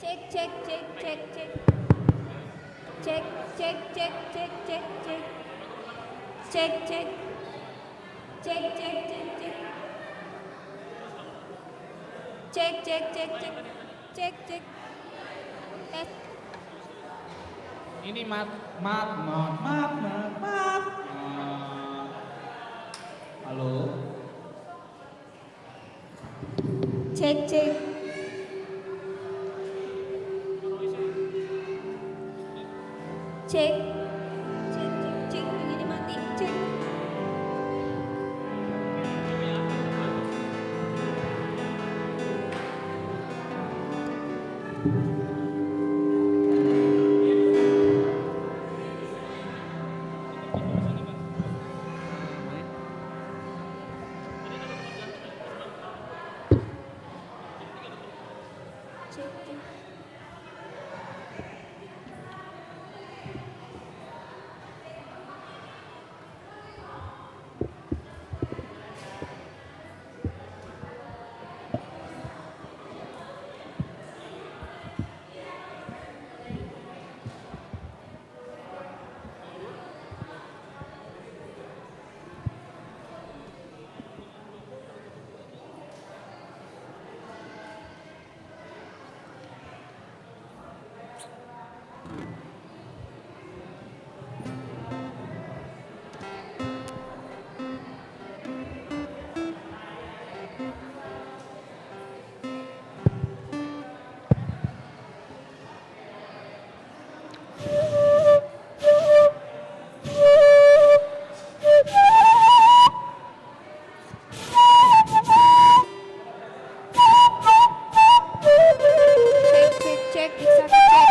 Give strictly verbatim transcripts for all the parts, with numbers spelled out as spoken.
Cek, cek, cek, cek, cek. Cek, cek, cek, cek, cek. Cek, cek. Cek, cek, cek, cek. Cek, cek, cek, cek. Cek, cek. Tes. Ini mat, mat, mat, mat, mat, mat. Halo. Cek, cek. Cek. Cek, cek, cek. Ini mati. Cek. Cek, cek, cek, bisa cek.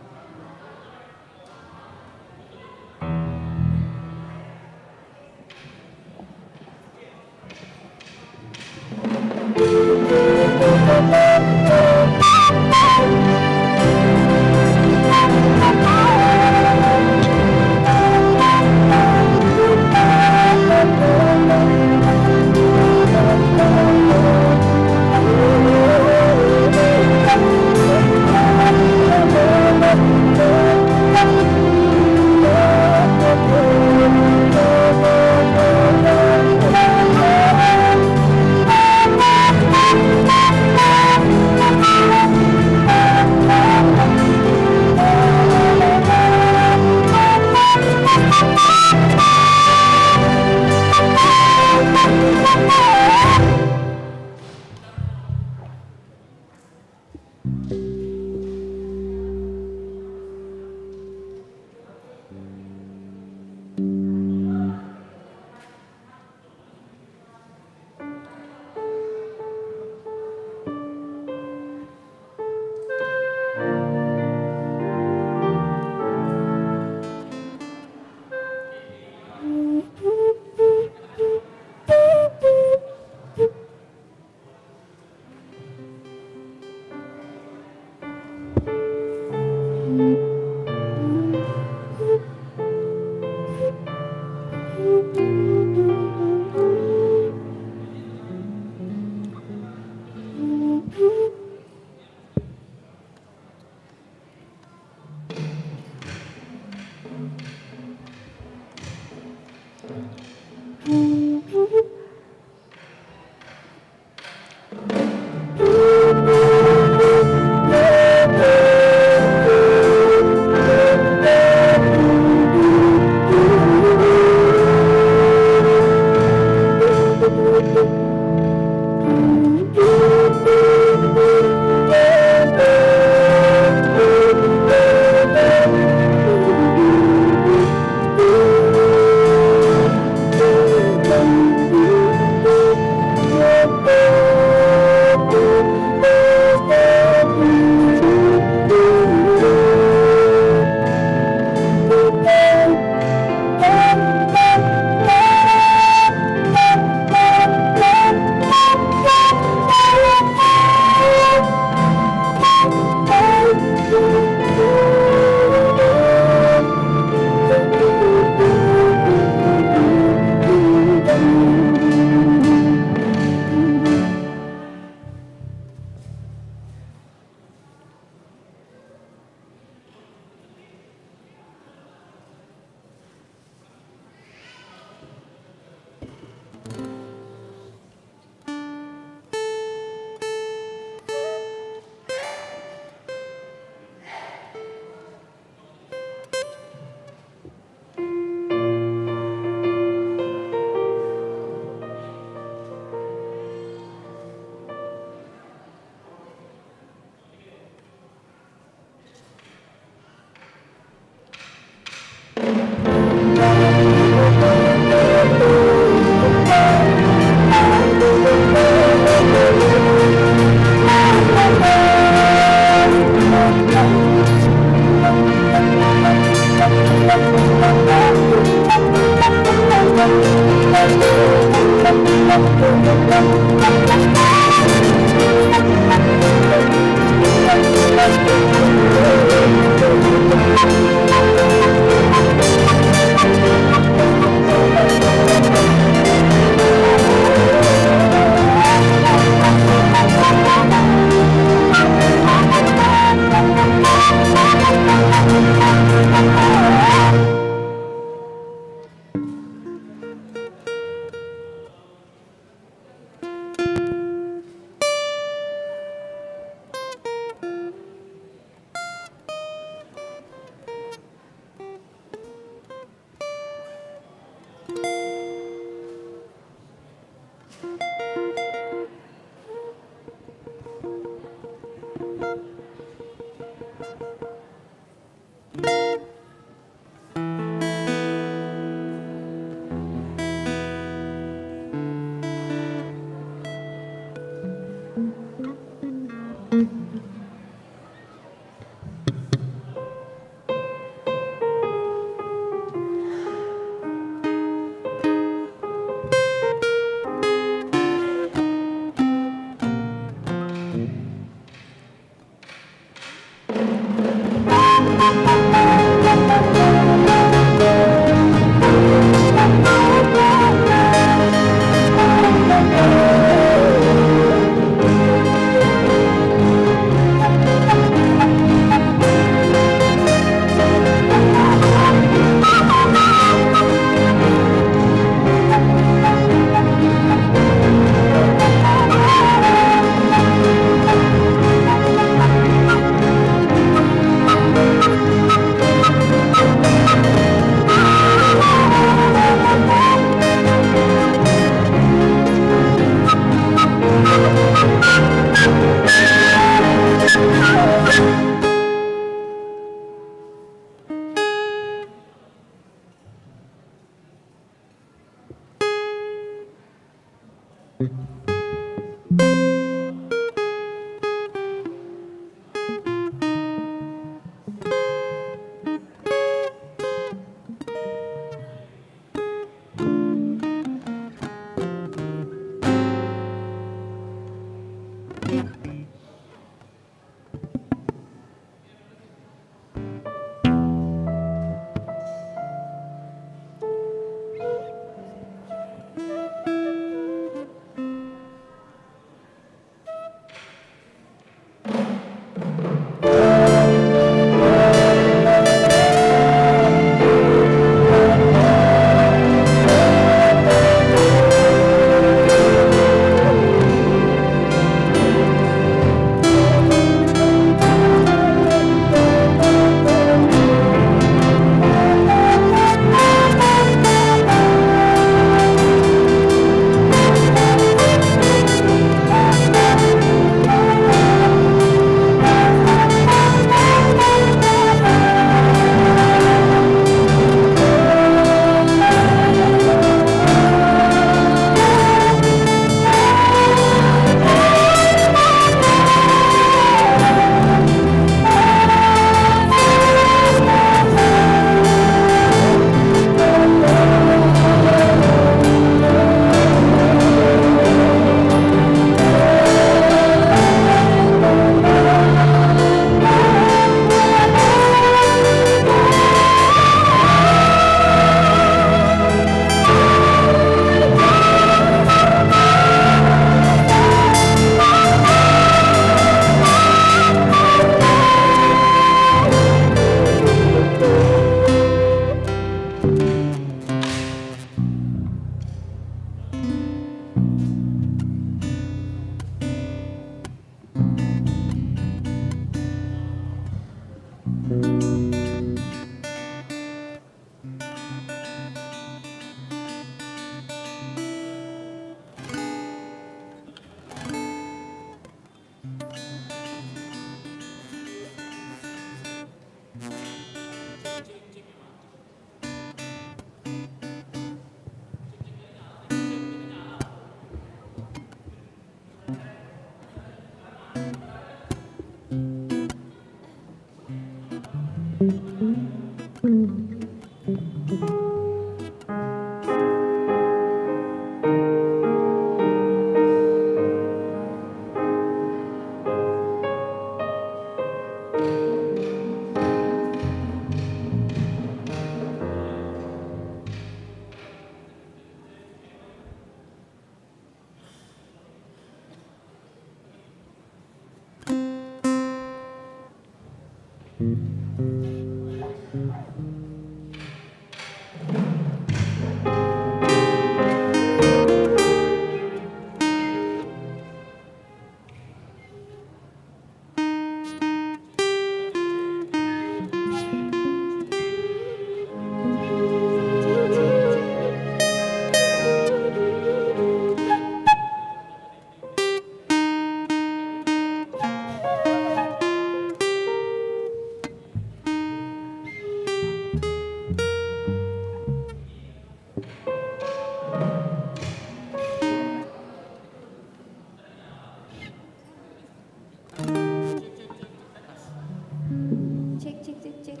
Cek, cek, cek, cek.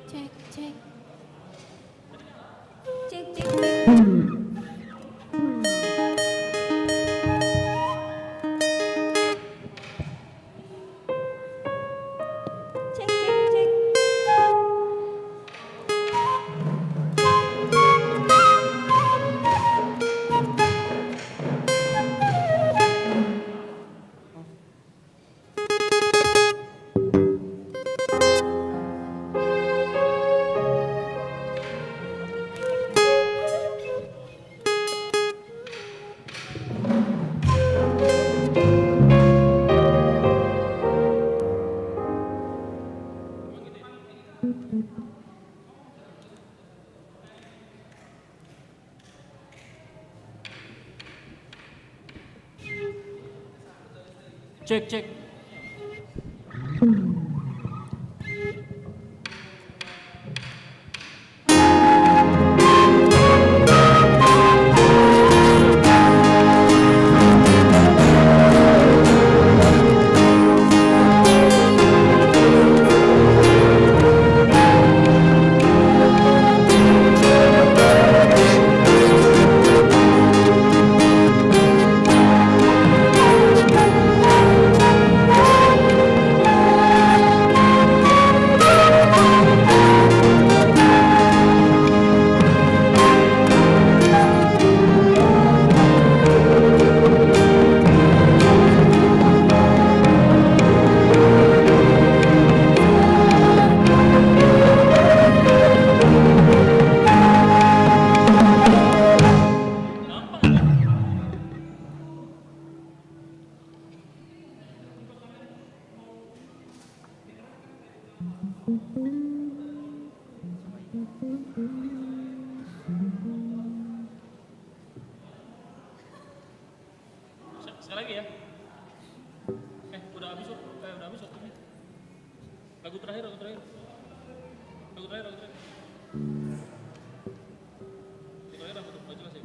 Cek, cek. Cek, cek, cek. Cek, cek, cek. Cek, cek. Se-, sekali lagi ya. Eh, udah habis, eh, udah habis waktunya. Lagu terakhir, lagu terakhir. Lagu terakhir, lagu terakhir. Lagu terakhir apa tuh? Nggak jelas ya?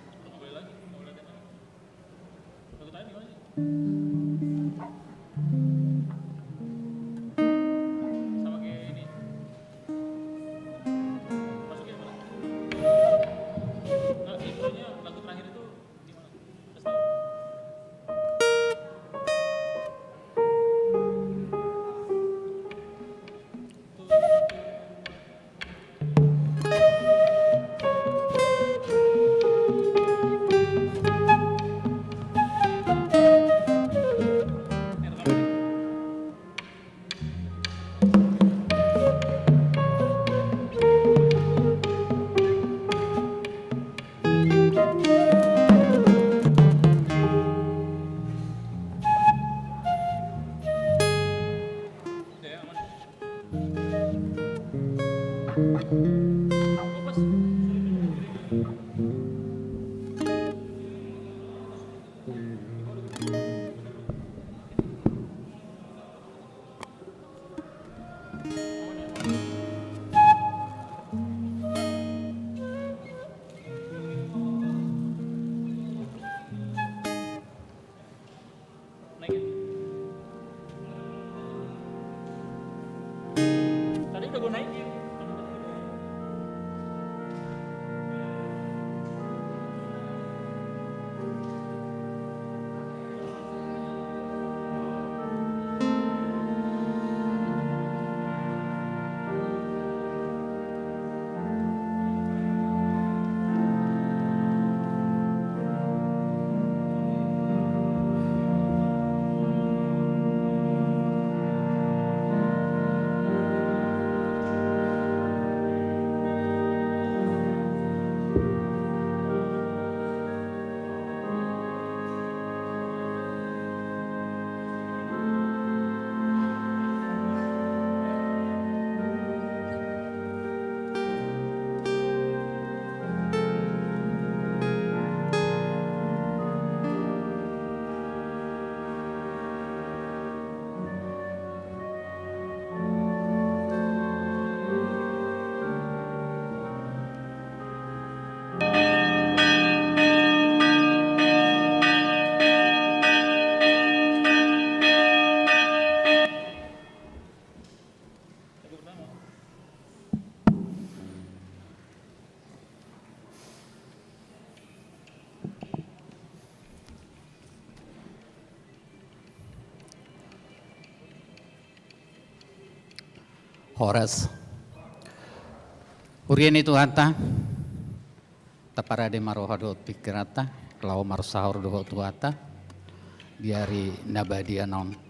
Udah nggak boleh lagi, nggak boleh lagi. Lagu terakhir gimana sih? Sama kayak ini. Masukin mana? Nah, intronya lagu terakhir itu di mana? Kasih tahu. Naik ya? Tadi udah gua naikin. Horas. Huria ni Tuhanta, taparade ma roha dohot pingkiranta laho marsaor dohot Tuhanta di ari na badia on.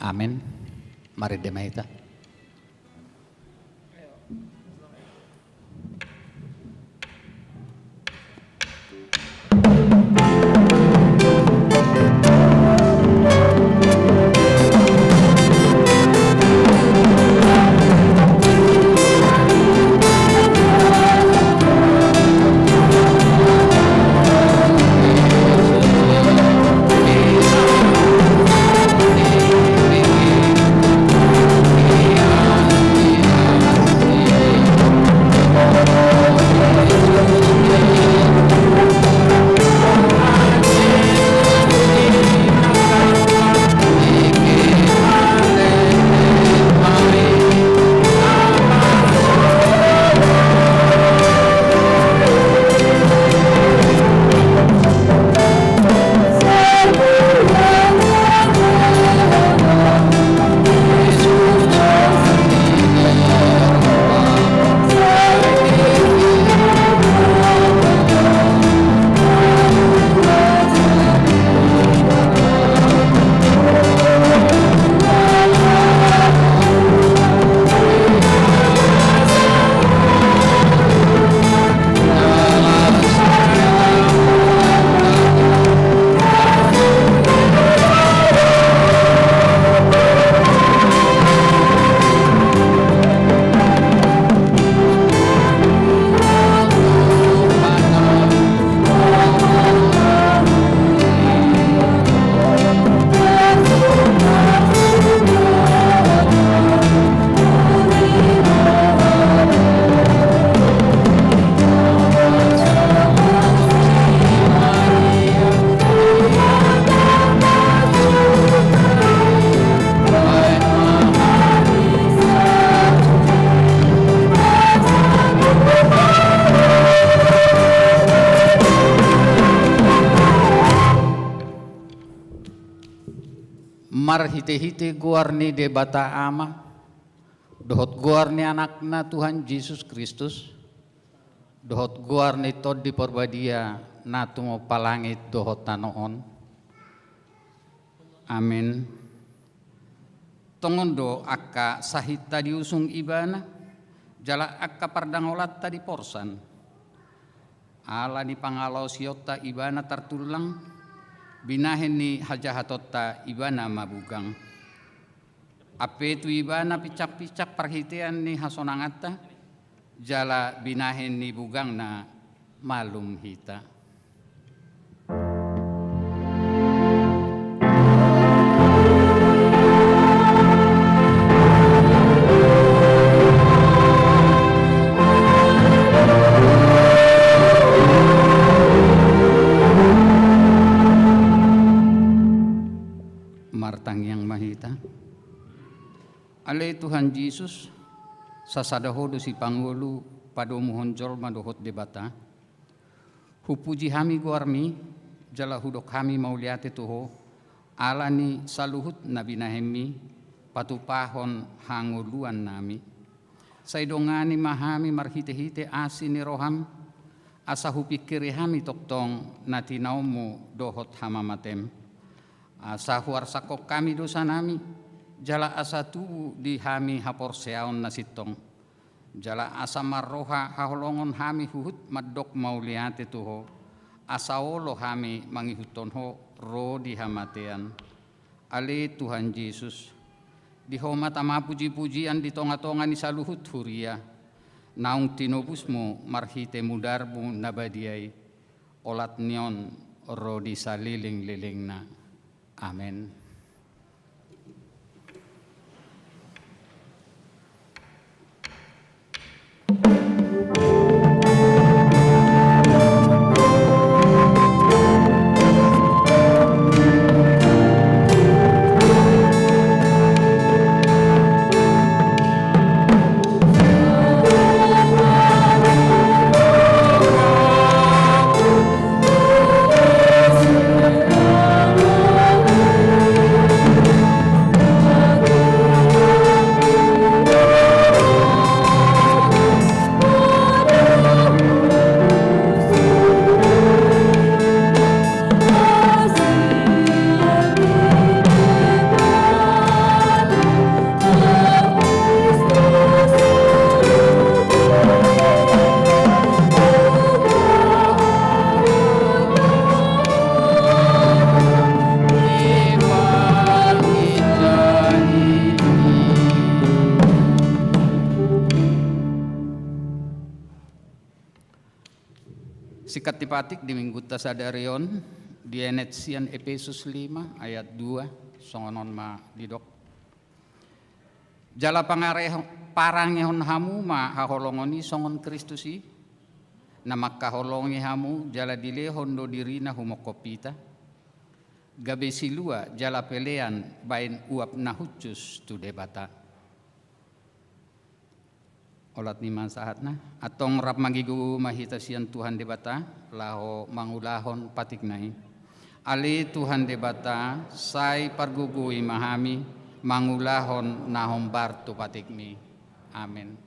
Amen. Marende ma hita. Marhitehite goar ni Debata Ama, dohot goar ni Anakna Tuhan Jesus Kristus, dohot goar ni Tondi Parbadia na tumompa langit dohot tano on. Amen. Tongon do angka sahitta diusung Ibana, jala angka pardangolanta diporsan. Ala ni pangalaosionta Ibana tartullang, binahen ni hajahatonta Ibana mabugang. Ampe tu Ibana pinsangpinsang parhitean ni hasonanganta, jala binahen ni bugangna malum hita. Martangiang ma hita. Ale Tuhan Jesus, sasada Ho do sipangolu padomuhon jolma dohot Debata. Hupuji hami goarMi, jala hudok hami mauliate tu Ho, ala ni saluhut na binahenMi patupahon hangoluannami. Sai dongani ma hami marhitehite asi ni rohaM, asa hupingkiri hami tongtong na tinaonMu dohot hamamateM. Asa huarsakhon hami dosanami, jala asa tubu di hami haporseaon na sintong. Jala asa marroha haholongon hami huhut mandok mauliate tu Ho, asa olo hami mangihuthon Ho ro di hamatean. Ale Tuhan Jesus, di Ho ma tama pujipujian di tongatonga ni saluhut huria, naung tinobusMu marhite mudarMu na badia i, olat ni on ro di salelenglelengna. Amen. Singkat ni patik di minggunta sadari on, dienet sian Epesus lima ayat dua, songon on ma didok. Jala pangare-, parangehon hamu ma haholongon i songon Kristus i, na mangkaholongi hamu jala dilehon do dirina humongkop hita, gabe silua jala pelean baen uap na hushus tu Debata. Olat ni ma sahatna, antong rap manggogo ma hita sian Tuhan Debata, laho mangulahon patikna i. Ale Tuhan Debata, sai pargogoi ma hami, mangulahon na hombar tu patikMi. Amen.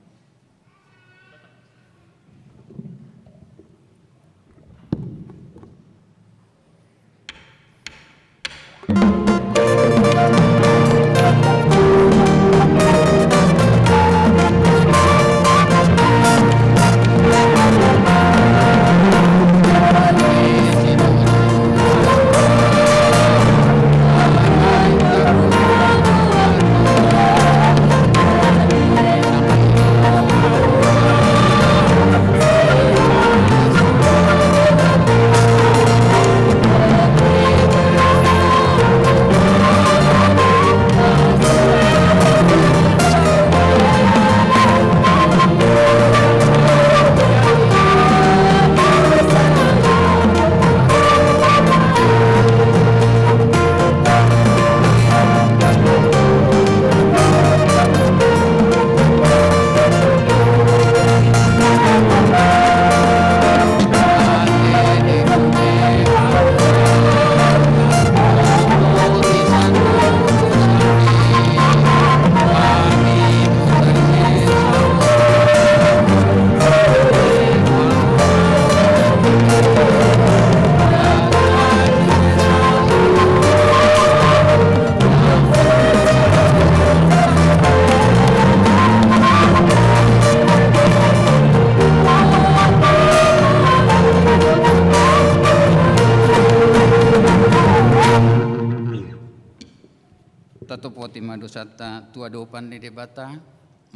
Tatopoti ma dosanta tu adopan ni Debata,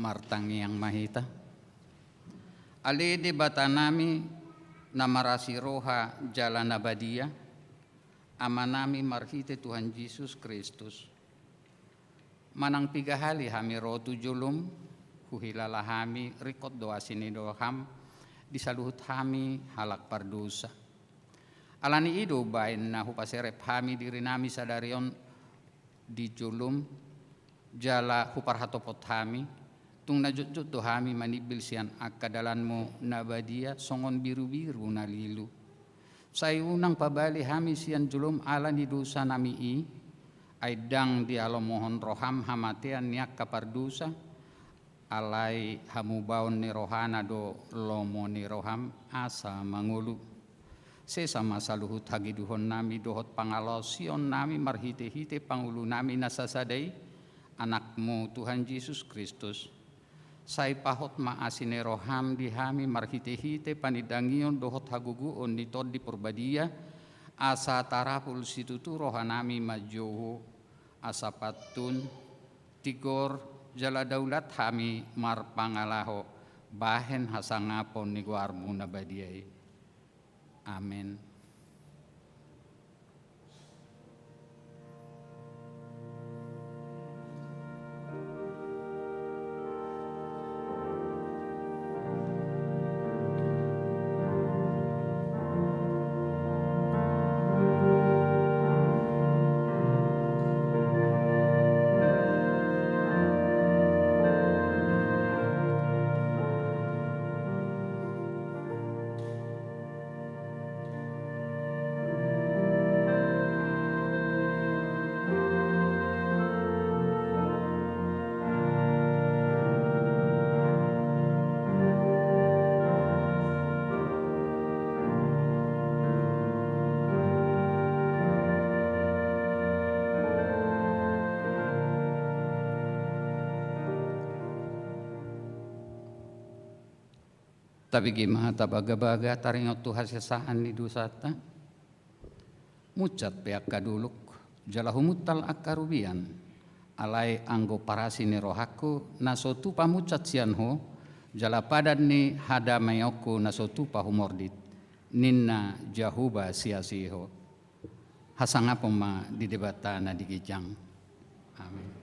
martangiang ma hita. Ale Debata nami, na marasi roha jala na badia, Ama nami marhite Tuhan Jesus Kristus, manang piga hali hami ro tu jolom, huhilala hami ringkot do asi ni roham di saluhut hami halak pardosa. Ala ni i do baen na hupaserep hami diri nami sadari on di jolom, jala huparhatopot hami, tung na jotjot do hami manimbil sian angka dalanmu na badia songon birubiru na lilu. Sai unang pabali hami sian jolom ala ni dosa nami i, ai ndang dialomohon roham hamatean ni angka pardosa, alai hamubaon ni rohana do lomo ni roham asa mangolu. Sesa ma saluhut hagiduhon nami dohot pangalaosion nami marhitehite pangulu nami na sasada i, Anakmu Tuhan Jesus Kristus. Sai pahot ma asi ni roham di hami marhitehite panindangion dohot hagogoon ni Tondi Porbadia, asa tarapul situtu rohanami manjou Ho, asa pantun, tigor, jala daulat hami marpangalaho bahen hasangapon ni goarmu na badia i. Amen. Tabege ma, tabagabaga, taringot tu hasesaan ni dosanta. Munsat pe angka dolok, jala humuntal angka rubean. Alai anggo parasi ni rohangku na so tupa munsat sian Ho, jala padan ni hadameonku na so tupa humordit, ninna Jahowa siasi Ho. Hasangapon ma di Debata na di ginjang. Amen.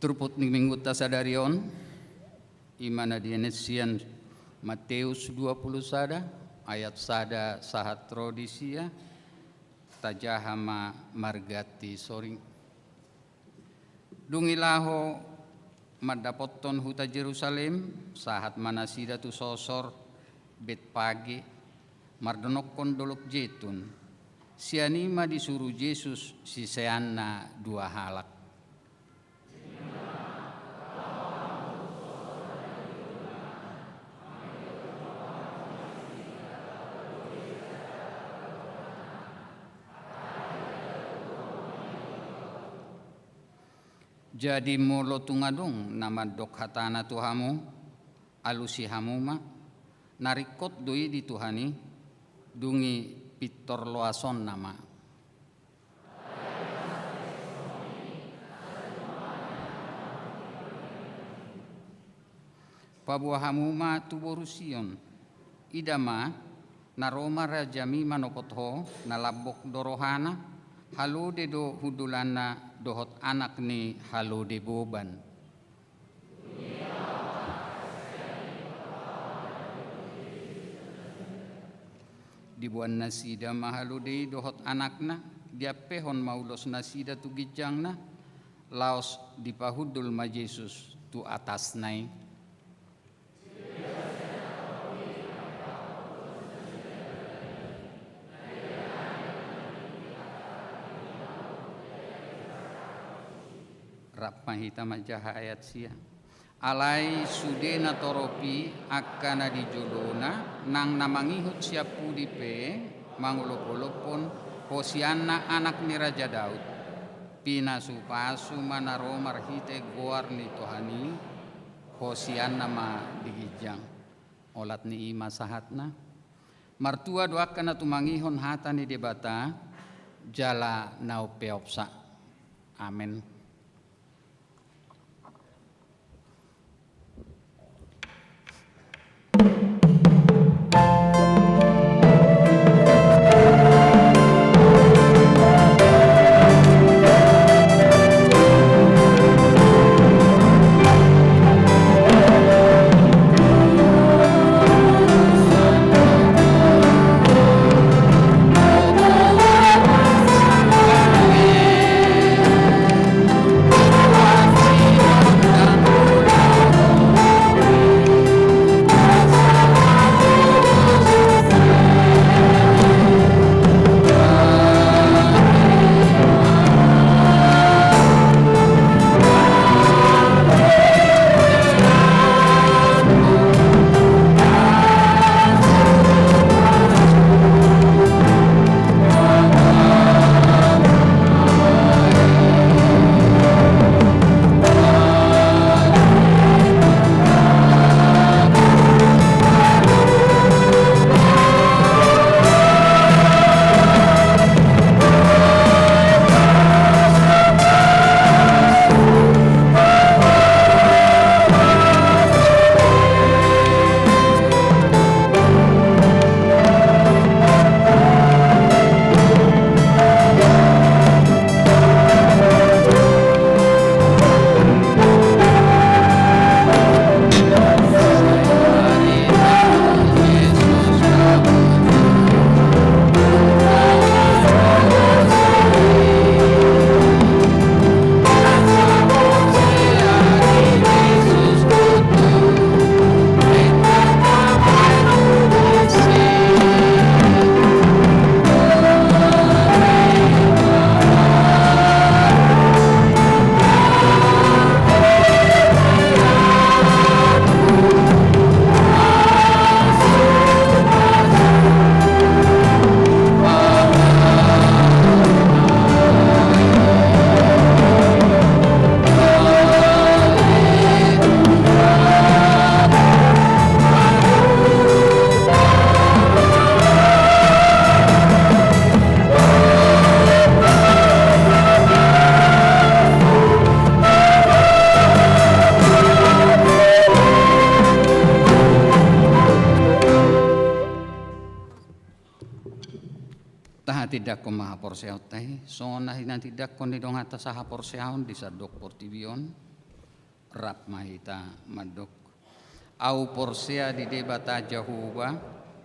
Turpuk ni minggunta sadari on, i ma na dienet sian Mateus dua puluh sada, ayat sada sahat ro di sia, tajaha ma marganti soring. Dung i laho mandapothon huta Jerusalem, sahat ma nasida tu sosor Betpage, mardonokkon Dolok Jetun. Sian i ma disuru Jesus siseanna dua halak. Jadi molo tung adong na mandok hatana tu hamu, alusi hamu ma, na ringkot do i di Tuhan i, dung i pintor loasonna ma. Paboa hamu ma tu boru Sion. Ida ma, na ro ma rajami manopot ho, na lambok do rohana, halode do hundulanna dohot anak ni halode boban. Diboan nasida ma halode i dohot anakna, diampehon ma ulos nasida tu ginjangna, laos dipahundul ma Jesus tu atasna i. Rap ma hita manjaha ayat sia. Alai sude na torop i angka na di jolona, nang na mangihut sian pudi pe mangolopolophon: Hosianna Anak ni Raja Daud. Pinasupasu ma na ro marhite goar ni Tuhan i. Hosianna ma di ginjang. Olat ni i ma sahatna. Martua do angka na tumangihon hata ni Debata jala na umpeopsa. Amen. Tahatindangkon ma haporseaonta i songon na hinatindangkon ni donganta sahaporseaon di sandok portibi on. Rap ma hita mandok. Ahu porsea di Debata Jahowa,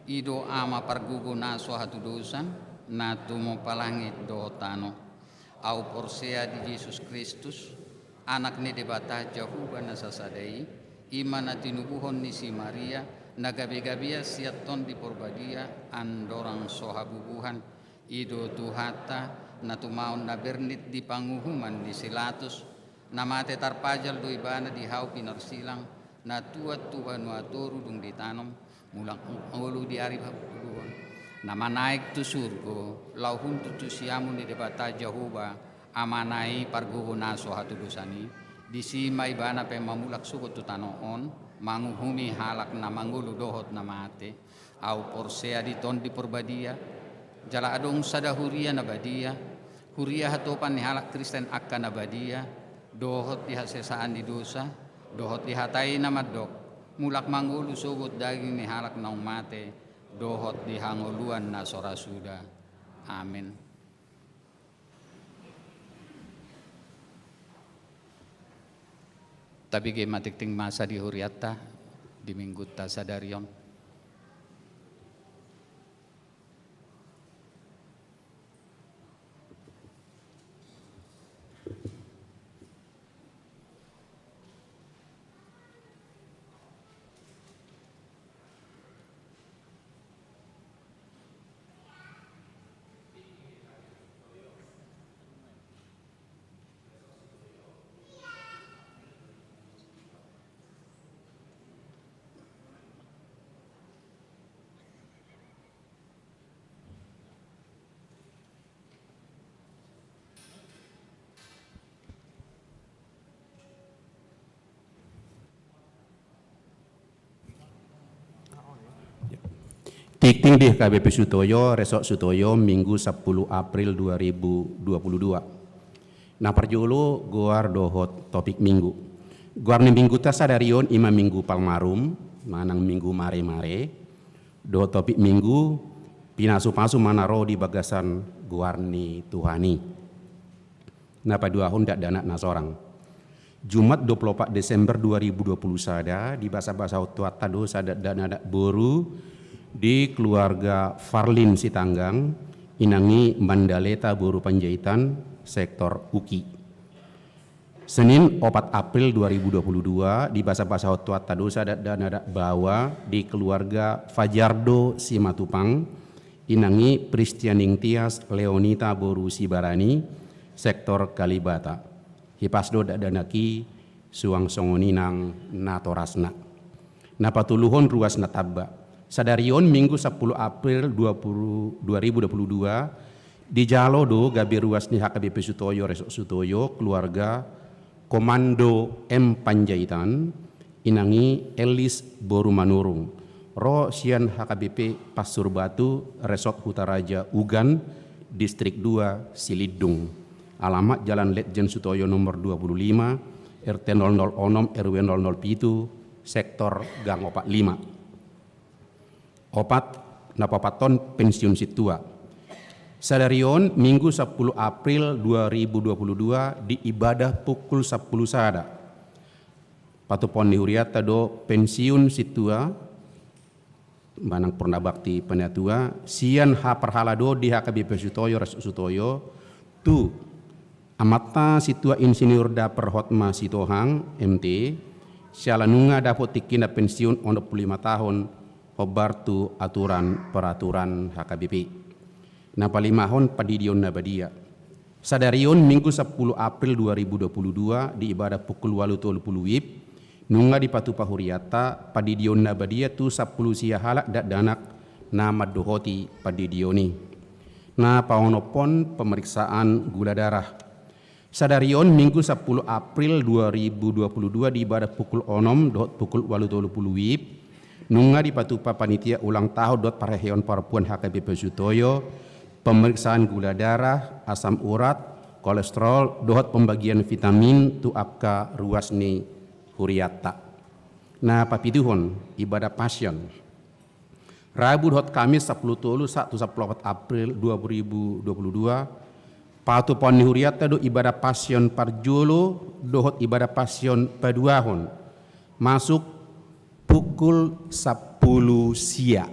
i do Ama pargogo na so hatudosan, na tumompa langit dohot tano. Ahu porsea di Jesus Kristus, Anak ni Debata Jahowa na sasada i, i ma na tinubuhon ni si Maria, na gabegabean sian Tondi Porbadia, andorang so habubuhan, i do Tuhanta, na tumaon na bernit di panguhuman ni si Latus, na mate tarpajal do ibana di hau pinarsilang, na tuat tu banua toru dung ditanom, mulak mangolu di ari hapituluhon, na manaek tu surgo, laho hundul tu siamun ni Debata Jahowa, Amana i pargogo na so hatudosan i, disi ma ibana pe mamulak sogot tu tano on, manguhumi halak na mangolu dohot na mate. Ahu porsea di Tondi Porbadia, jala adong sada huria na badia, huria hatopan ni halak Kristen angka na badia, dohot di hasesaan ni dosa, dohot di hata i na mandok, mulak mangolu sogot daging ni halak naung mate, dohot di hangoluan na so ra suda. Amen. Tabege ma tingting masa di hurianta di Minggunta sadari on. Tingting di H K B P Sutoyo, Resort Sutoyo, Minggu sampulu April dua ribu dua puluh dua. Na parjolo, goar dohot topik Minggu. Goar ni Mingguta sadari on i ma Minggu Palmarum, manang Minggu Mare-mare, dohot topik Minggu, pinasupasu ma na ro di bagasan goar ni Tuhan i. Na paduahon dakdanak na sorang. Jumat dua puluh opat Desember dua ribu dua puluh sada, dibasabasahon Tuhanta do sada dakdanak boru di keluarga Farlin Sitanggang, inang i Mandaleta boru Panjaitan, sektor Uki. Senin opat April dua ribu dua puluh dua, dibasabasahon Tuhanta do sada dakdanak baoa di keluarga Fajardo Simatupang, inang i Pristianing Tias Leonita boru Sibarani, sektor Kalibata. Hipas do dakdanak i suang songon i nang natorasna. Na patoluhon, ruas na tamba. Sadari on Minggu sampulu April dua puluh, dua ribu dua puluh dua, dijalo do gabe ruas ni H K B P Sutoyo, Resort Sutoyo, keluarga Komando M Panjaitan, inang i Elis boru Manurung, ro sian H K B P Passur Batu, Resort Hutaraja Ugan, Distrik dua, Silidung. Alamat Jalan Letjen Sutoyo nomor dua puluh lima, R T nol nol onom, R W nol nol pitu, sektor Gang Opat Lima. Opat, na paopathon, pensiun sintua. Sadari on Minggu sampulu April dua ribu dua puluh dua, di ibadah pukul sampulu sada. Patupaon ni hurianta do pensiun sintua manang purna bakti panatua sian haparhalado di H K B P Sutoyo, Resort Sutoyo, tu amanta Sintua Insinyur Dapper Hotma Sitohang, M T, siala nunga dapot tingkina pensiun onom pulu lima taon, hombar tu aturan peraturan H K B P. Na palimahon, pandidion na badia. Sadari on Minggu sampulu April dua ribu dua puluh dua, di ibadah pukul ualu tolu pulu WIB, nunga dipatupa hurianta pandidion na badia tu sampulu sia halak dakdanak na mandohoti pandidion i. Na paonomhon, pemeriksaan gula darah. Sadari on Minggu sampulu April dua ribu dua puluh dua, di ibadah pukul onom dohot pukul ualu tolu pulu WIB, nunga dipatupa panitia ulang tahun dohot parheheon parompuan H K B P Sutoyo, pemeriksaan gula darah, asam urat, kolesterol, dohot pembagian vitamin tu angka ruas ni hurianta. Na papituhon, ibadah Passion. Rabu dohot Kamis sampulu tolu sahat tu sampulu opat April dua ribu dua puluh dua, patupaon ni hurianta do ibadah Passion parjolo dohot ibadah Passion paduahon, masuk pukul sampulu sia.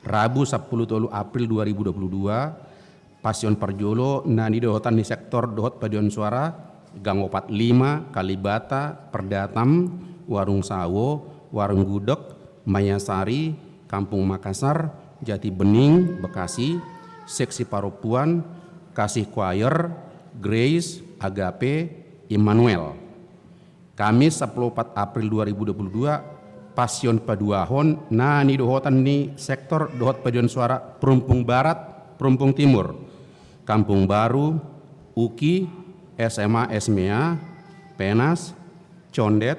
Rabu sampulu tolu April dua ribu dua puluh dua, Passion parjolo na nidohotan ni sektor dohot paduahon suara, Gang Opat Lima, Kalibata, Perdatam, Warung Sawo, Warung Gudeg, Mayasari, Kampung Makassar, Jati Bening, Bekasi, Seksi Parompuan, Kasih Choir, Grace, Agape, Immanuel. Kamis sampulu opat April dua ribu dua puluh dua, Passion paduahon na nidohotan ni sektor dohot paduahon suara Perumpung Barat, Perumpung Timur, Kampung Baru, Uki, S M A S M E A, Penas, Condet,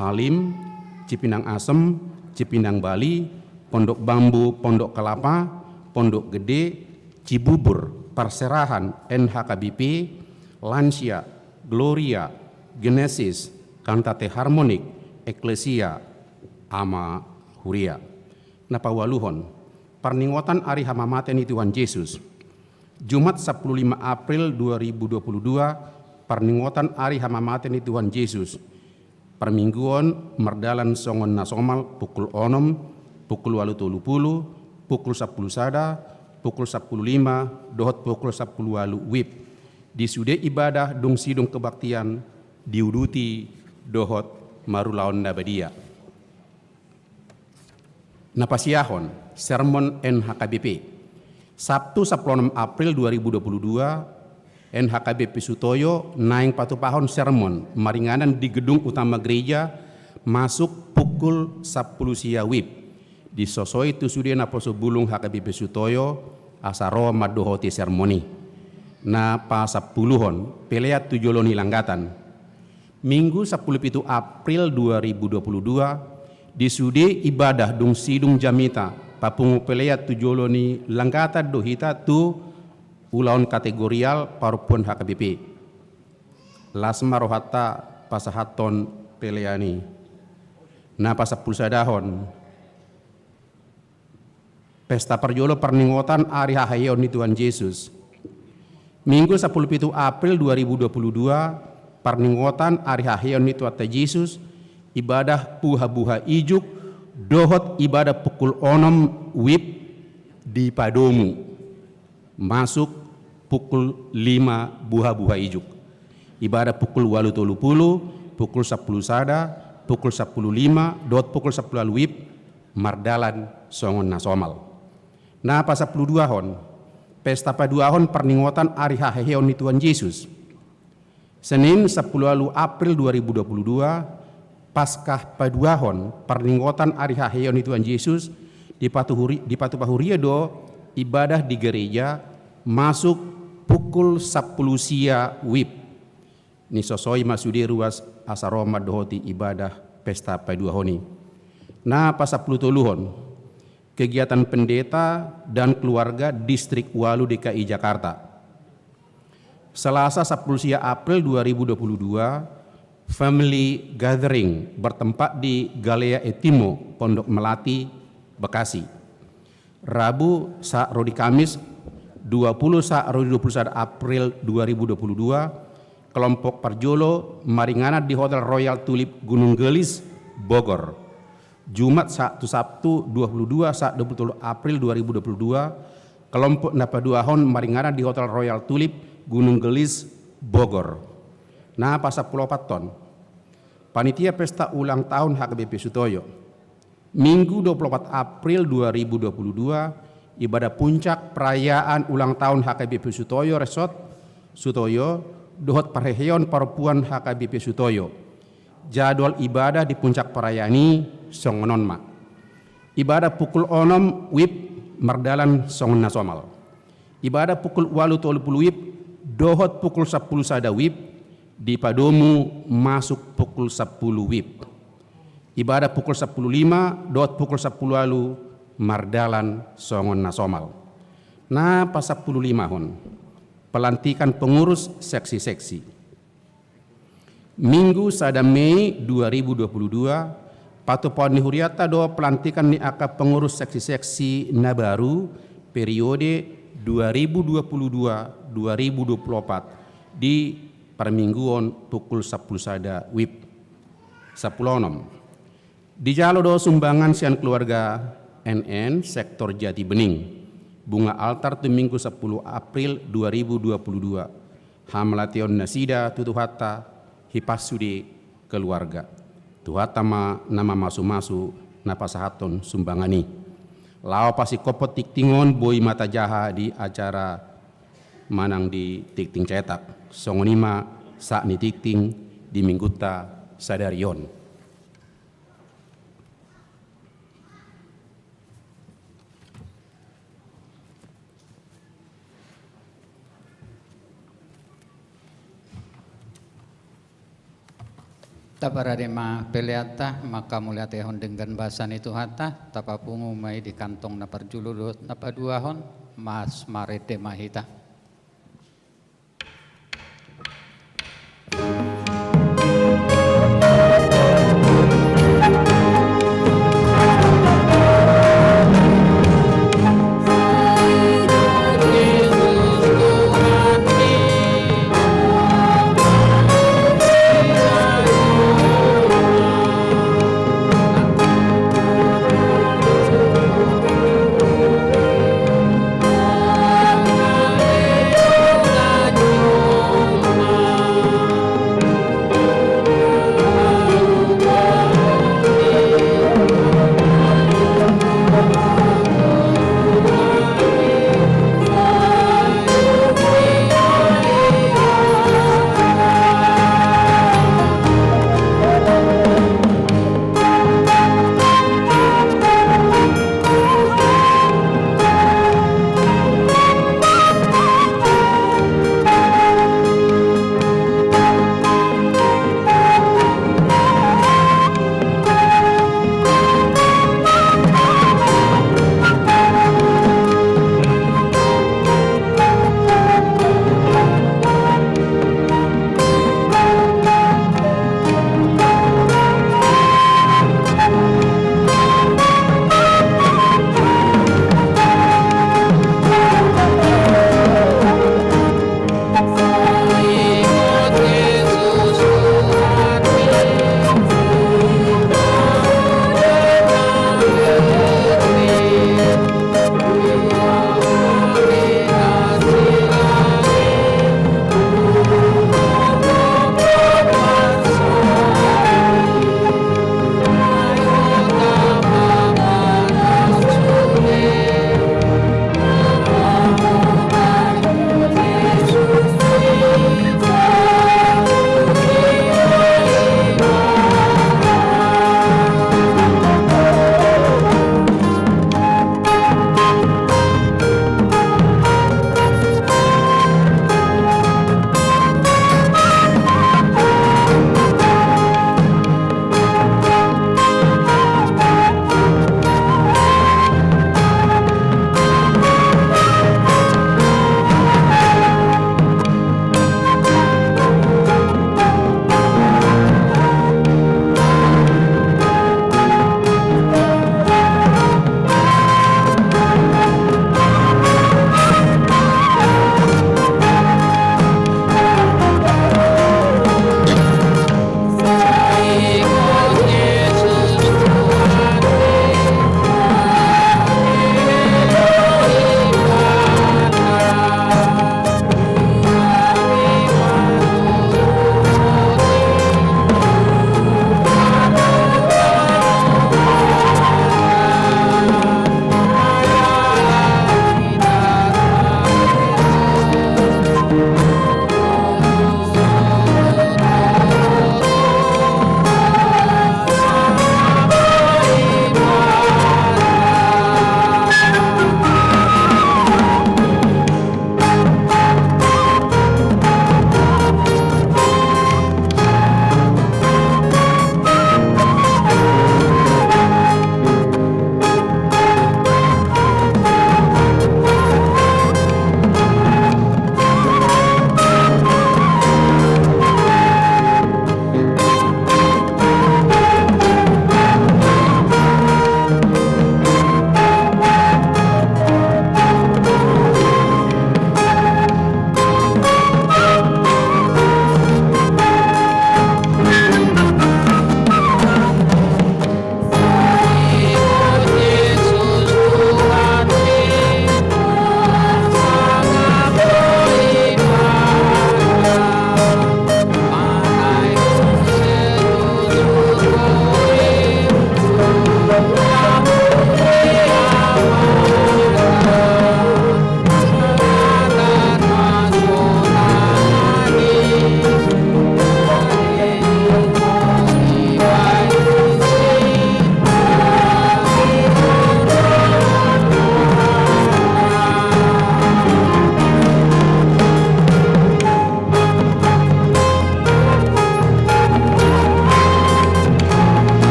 Halim, Cipinang Asem, Cipinang Bali, Pondok Bambu, Pondok Kelapa, Pondok Gede, Cibubur, Parserahan, N H K B P, Lansia, Gloria, Genesis, Kantate Harmonik, Eklesia, Ama Huria. Na paualuhon, parningotan ari hamamate ni Tuhan Jesus. Jumat sampulu lima April dua ribu dua puluh dua, parningotan ari hamamate ni Tuhan Jesus. Parmingguon mardalan songon na somal pukul onom, pukul ualu tolu pulu, pukul sampulu sada, pukul sampulu lima, dohot pukul sampulu ualu WIB. Di sude ibadah dung sidung kebaktian, diuduti dohot marulaon na badia. Na pasiahon, sermon N H K B P. Sabtu sampulu onom April dua ribu dua puluh dua, N H K B P Sutoyo naeng patupahon sermon maringanan di gedung utama gereja, masuk pukul sampulu sia WIB. Disosoi tu sude naposo bulung H K B P Sutoyo asa ro mandohoti sermon i. Na pasampuluhon, pelean tu jolo ni langgatan. Minggu sampulu pitu April dua ribu dua puluh dua, di sude ibadah dung sidung jamita Papungu pelean tu jolo ni langgatan do hita tu ulaon kategorial parompuan H K B P. Las ma rohanta pasahathon pelean i. Na pasampulusadahon. Pesta parjolo parningotan ari haheheon ni Tuhan Jesus. Minggu sampulu pitu April dua ribu dua puluh dua, parningotan ari haheheon ni Tuhanta Jesus, ibadah buha-buha ijuk, dohot ibadah pukul onom wib dipadomu. Masuk pukul lima buha-buha ijuk. Ibadah pukul ualu tolu pulu, pukul sampulu sada, pukul sampulu lima, dohot pukul sampulu ualu wib, mardalan songon na somal. Na pasampuluduahon, pesta paduahon parningotan ari haheheon ni Tuhan Jesus. Senin sampulu ualu April dua ribu dua puluh dua, Paskah paduahon parningotan ari haheheon ni Tuhan Jesus, dipatuhuri-, dipatupa huria do ibadah di gereja masuk pukul sampulu sia wib. Nisosoi ma sude ruas asa ro mandohoti ibadah pesta paduahon i. Na pasampulutoluhon, kegiatan pendeta dan keluarga Distrik ualu D K I Jakarta. Selasa sampulu sia April dua ribu dua puluh dua, family gathering bertempat di Galea Etimo, Pondok Melati, Bekasi. Rabu sahat ro di Kamis dua puluh sahat ro di dua puluh sada April dua ribu dua puluh dua, kelompok parjolo maringanan di Hotel Royal Tulip Gunung Gelis, Bogor. Jumat sahat tu Sabtu dua puluh dua sahat dua puluh tolu April dua ribu dua puluh dua, kelompok na paduahon maringanan di Hotel Royal Tulip Gunung Gelis, Bogor. Na pasampuluopathon, panitia pesta ulang tahun H K B P Sutoyo. Minggu dua puluh opat April dua ribu dua puluh dua, ibadah puncak perayaan ulang tahun H K B P Sutoyo Resort Sutoyo, dohot parheheon parompuan H K B P Sutoyo. Jadwal ibadah di puncak perayaan i songon on ma. Ibadah pukul onom wib mardalan songon na somal. Ibadah pukul ualu tolu pulu wib, dohot pukul sampulu sada wib, dipadomu masuk pukul sampulu wib. Ibadah pukul sampulu lima, dohot pukul sampulu ualu, mardalan songon na somal. Na pasampululimahon, pelantikan pengurus seksi-seksi. Minggu sada Mei dua ribu dua puluh dua, patupaon ni hurianta do pelantikan ni angka pengurus seksi-seksi na baru periode dua ribu dua puluh dua dua ribu dua puluh opat di parmingguon pukul sampulu sada wib. Sampulu onom. Dijalo do sumbangan sian keluarga N N sektor Jati Bening, bunga altar tu Minggu sampulu April dua ribu dua puluh dua. Hamauliateon nasida tu Tuhanta, hipas sude keluarga. Tuhanta ma na mamasu-masu na pasahathon sumbangan i. Laho pasingkophon tingting on boi ma tajaha di acara manang di tingting cetak. Songon i ma sahat ni tingting di minggunta sadari on. Taparade ma peleanta, manghamauliatehon denggan basa ni Tuhanta, tapapungu ma i di kantong na parjolo dohot na paduahon, mas marende ma hita.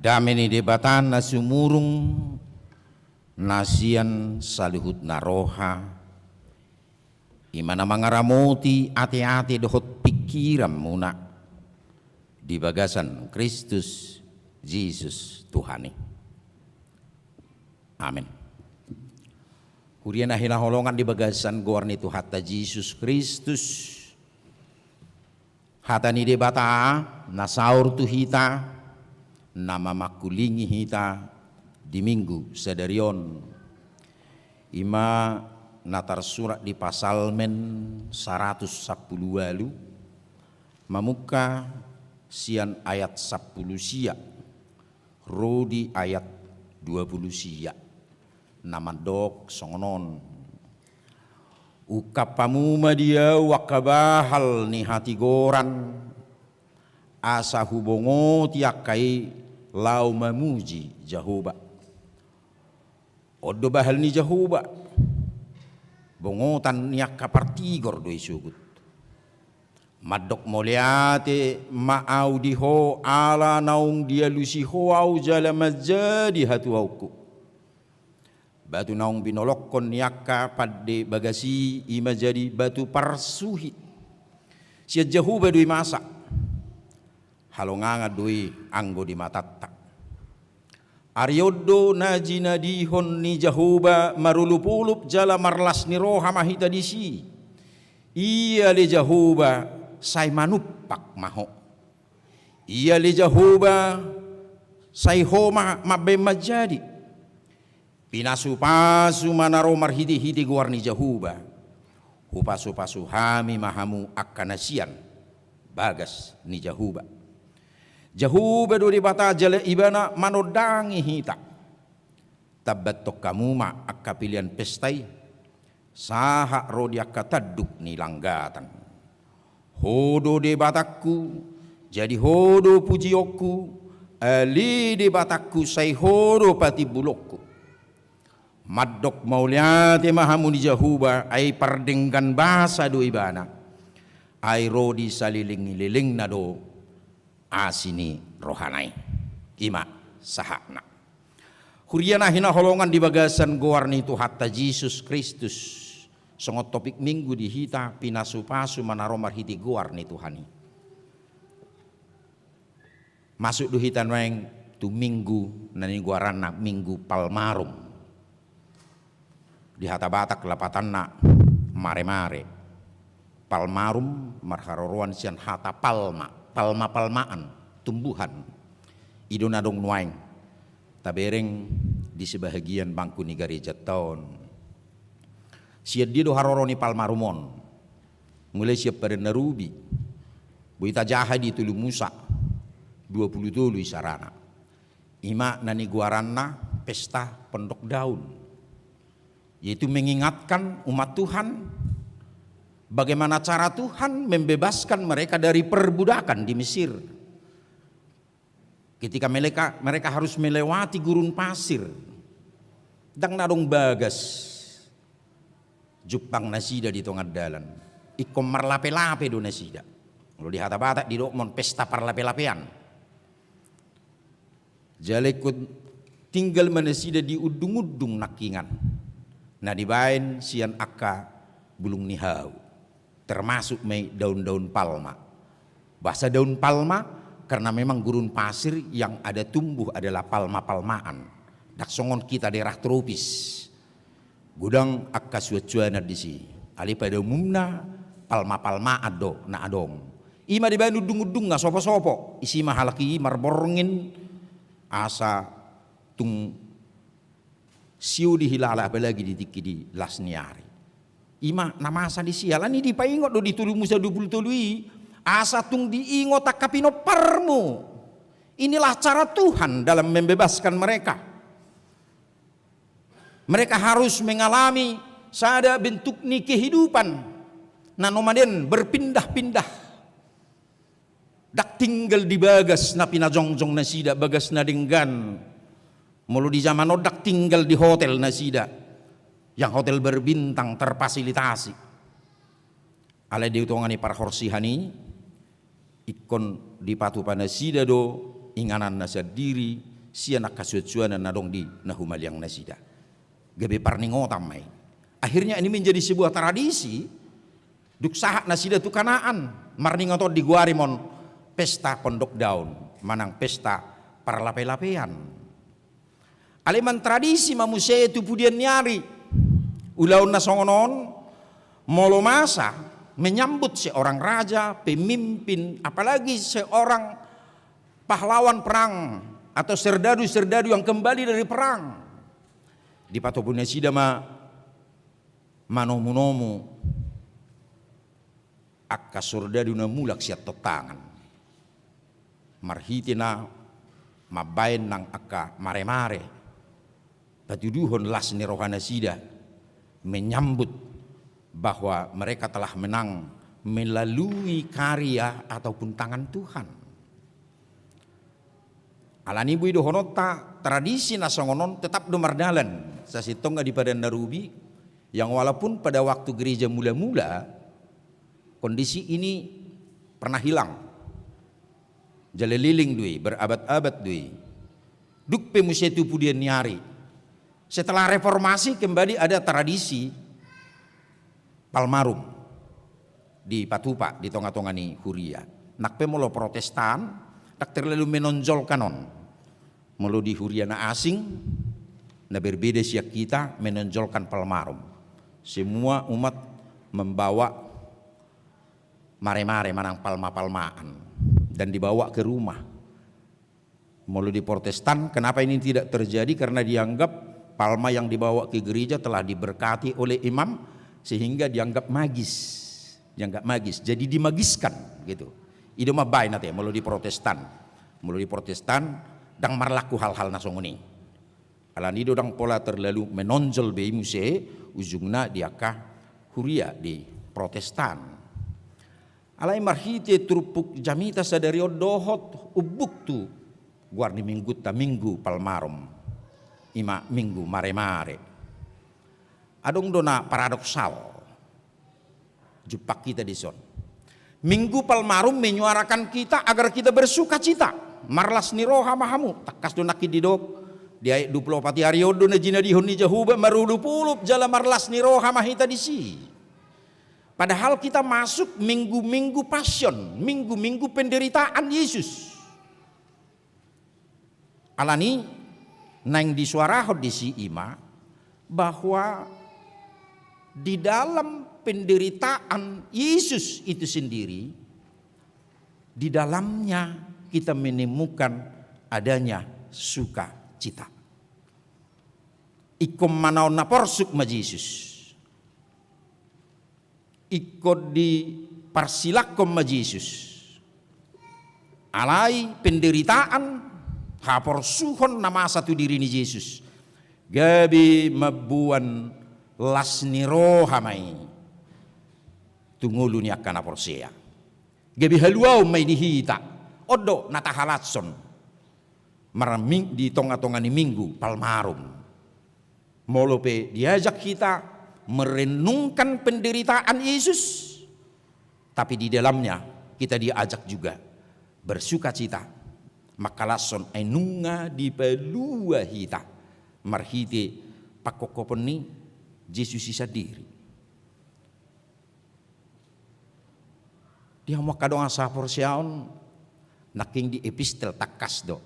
Dame ni Debata na sumurung, na sian saluhutna roha, i ma na mangaramoti ateate dohot pingkiranmuna di bagasan Kristus Jesus Tuhan i. Amen. Huria na hinaholongan di bagasan goar ni Tuhanta Jesus Kristus, hata ni Debata na saor tu hita, na mamangkulingi hita di Minggu sadari on, i ma na tarsurat di Psalmen saratus sampulu ualu, mamungka sian ayat sampulu sia ro di ayat dua pulu sia, na mandok songon on: Ungkap hamu ma di ahu angka bahal ni hatigoran, asa hubongoti angka i laho mamuji Jahowa. On do bahal ni Jahowa, bongotan ni angka partigor do i sogot. Mandok mauliate ma ahu di ho ala naung dialusi ho ahu jala manjadi hatuaonku. Batu naung binolongkon ni angka pande bagas i, i ma jadi batu parsuhi. Sian Jahowa do i masa. Halongangan do i anggo di matanta. Ari on do na jinadihon ni Jahowa marolopolop jala marlas ni roha ma hita disi. Ia ale Jahowa, sai manumpak ma ho. Ia ale Jahowa, sai ho ma mambahen manjadi. Pinasupasu ma na ro marhitehite goar ni Jahowa. Hupasupasu hami ma hamu angka na sian bagas ni Jahowa. Jahowa do Debata jala Ibana manondangi hita. Tambathon hamu ma angka pelean pesta i, sahat ro di angka tanduk ni langgatan. Ho do Debatangku, jadi ho do pujionku, ale Debatangku, sai ho do patimbulonku. Mandok mauliate ma hamu di Jahowa, ai pardenggan basa do Ibana. Ai ro di saleleng ni lelengna do asi ni rohana i. I ma sahatna. Huria na hinaholongan di bagasan goar ni Tuhanta Jesus Kristus, songon topik Minggu di hita, pinasupasu ma na ro marhite goar ni Tuhan i. Masuk do hita nuaeng tu Minggu na nigoaranna Minggu Palmarum. Di hata Batak lapatanna maremare. Palmarum marharoroan sian hata palma, palma-palmaan, tumbuhan. I do na adong nuaeng tabereng di sebahagian bangku ni garejanta on. Sian dia do haroro ni Palmarum on? Mulai sian Padan na Rubi, boi tajaha di Tolu Musa, dua pulu tolu isarana. I ma na nigoaranna pesta Pondok Daun, yaitu mengingatkan umat Tuhan bagaimana cara Tuhan membebaskan mereka dari perbudakan di Mesir. Ketika mereka, mereka harus melewati gurun pasir, ndang na adong bagas jumpang nasida di tonga dalan, ingkon marlape-lape do nasida. Molo di hata Batak didok ma on pesta parlape-lapean. Jala ingkon tinggal ma nasida di undung-undung nangkingan na dibaen sian angka bulung ni hau, termasuk ma i daun-daun palma. Bahasa daun palma karena memang gurun pasir yang ada tumbuh adalah palma-palmaan. Ndang songon kita daerah tropis. Godang angka suan-suanan disi. Alai pada umumna palma-palmaan do na adong. I ma dibaen undung-undung na sopo-sopo. Isi ma halak i marborngin asa tung sio dihilala, apalagi di tingki di las ni ari. I ma na masa disi, alani dipaingot do di Tolu Musa dua pulu tolu i, asa tung diingot angka pinomparmu. Inilah cara Tuhan dalam membebaskan mereka. Mereka harus mengalami sada bentuk ni kehidupan na nomaden berpindah-pindah. Ndang tinggal di bagas na pinajongjong nasida, bagas na denggan. Molo di zaman on ndang tinggal di hotel nasida, yang hotel berbintang terfasilitasi. Alai di tonga ni parhorsihan i, ingkon dipatupa nasida do ingananna sandiri, sian angka suansuanan na adong di na humaliang nasida. Gabe parningotan ma i. Akhirnya ini menjadi sebuah tradisi, dung sahat nasida tu Kanaan, marningot on digoari ma on pesta pondok daun, manang pesta parlapelapean. Alai mantradisi ma muse tu pudian ni ari, ulaon na songon on, molo masa menyambut seorang raja, pemimpin, apalagi seorang pahlawan perang atau serdadu-serdadu yang kembali dari perang. Dipatopu nasida ma manomu-nomu angka sordadu na mulak sian tontangan. Marhite na mambaen nang angka mare-mare, patuduhon las ni roha nasida, menyambut bahwa mereka telah menang melalui karya ataupun tangan Tuhan. Alani boi dohononta, tradisi na songon on tetap do mardalan sasintongna di Padan na Robi, yang walaupun pada waktu gereja mula-mula, kondisi ini pernah hilang. Jala leleng do i, berabad-abad do i. Dung pe muse tu pudian ni ari, setelah reformasi kembali ada tradisi Palmarum dipatupa di tonga-tonga ni huria. Nang pe molo Protestan, ndang terlalu menonjolkan on. Molo di huria na asing, na berbeda sian hita, menonjolkan Palmarum. Semua umat membawa mare-mare manang palma-palmaan dan dibawa ke rumah. Molo di Protestan, kenapa ini tidak terjadi? Karena dianggap palma yang dibawa ke gereja telah diberkati oleh imam, sehingga dianggap magis. Dianggap magis, jadi dimagiskan, gitu. I do mambaen ate, molo di Protestan. Molo di Protestan, ndang marlaku hal-hal na songon i. Alani do ndang pola terlalu menonjol be i muse ujungna di angka huria di Protestan. Alai marhite turpuk jamita sadari on dohot umbuk tu goar ni minggunta, Minggu Palmarum, i ma Minggu Mare-mare. Adong do na paradoksal jumpang hita dison. Minggu Palmarum menyuarakan kita agar kita bersukacita, marlas ni roha ma hamu. Tangkas do nangkin didok di ayat dua puluh opat, di ari on do na jinadihon ni Jahowa marolopolop jala marlas ni roha ma hita disi. Padahal kita masuk minggu-minggu Passion, minggu-minggu penderitaan Yesus. Alani naeng disuarahon disi i ma bahwa di dalam penderitaan Yesus itu sendiri, di dalamnya kita menemukan adanya sukacita. Ingkon manaon na porsuk ma Jesus. Ingkon diparsilanghon ma Jesus. Alai penderitaan, haporsuhon na masa tu diri ni Jesus, gabe mamboan las ni roha ma i tu ngolu ni angka na porsea. Gabe haluaon ma i di hita. On do na tahalashon marming-, di tonga-tonga ni Minggu Palmarum. Molo pe diajak hita merenungkan penderitaan Yesus, tapi di dalamnya kita diajak juga bersukacita, mangkalashon ai nunga dipalua hita marhite pangkophopon ni Jesus i sandiri. Di hamu angka dongan sahaporseaon, nangkin di epistel tangkas do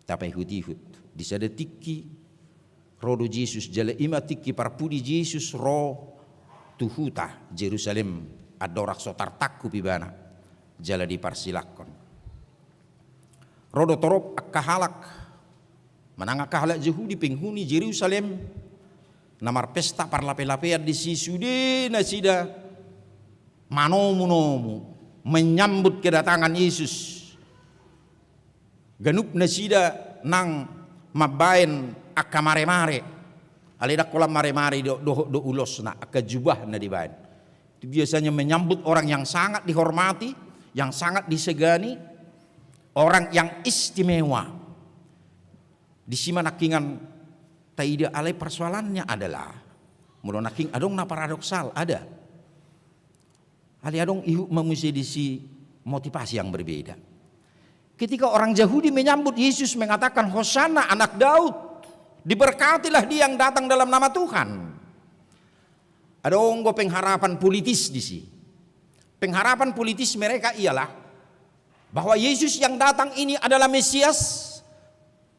tapaihut-ihut. Di sada tingki ro do Jesus, jala i ma tingki parpudi Jesus ro tu huta Jerusalem, andorang so tartangkup ibana jala diparsilanghon. Ro do torop angka halak, manang angka halak Jahudi, penghuni Jerusalem, na marpesta parlape-lapean disi, sude nasida manomu-nomu menyambut kedatangan Yesus. Ganup nasida nang mambaen angka mare-mare. Alai ndang holan mare-mare do, dohot do ulosna, angka jubahna dibaen. Itu biasanya menyambut orang yang sangat dihormati, yang sangat disegani, orang yang istimewa. Disi ma nangkiningan taida, alai persoalannya adalah, molo nangkin adong na paradoksal, ada. Alai adong ihut ma muse disi motivasi yang berbeda. Ketika orang Yahudi menyambut Yesus, mengatakan, "Hosana, anak Daud, diberkatilah dia yang datang dalam nama Tuhan." Ada onggo pengharapan politis di sini. Pengharapan politis mereka ialah bahwa Yesus yang datang ini adalah Mesias,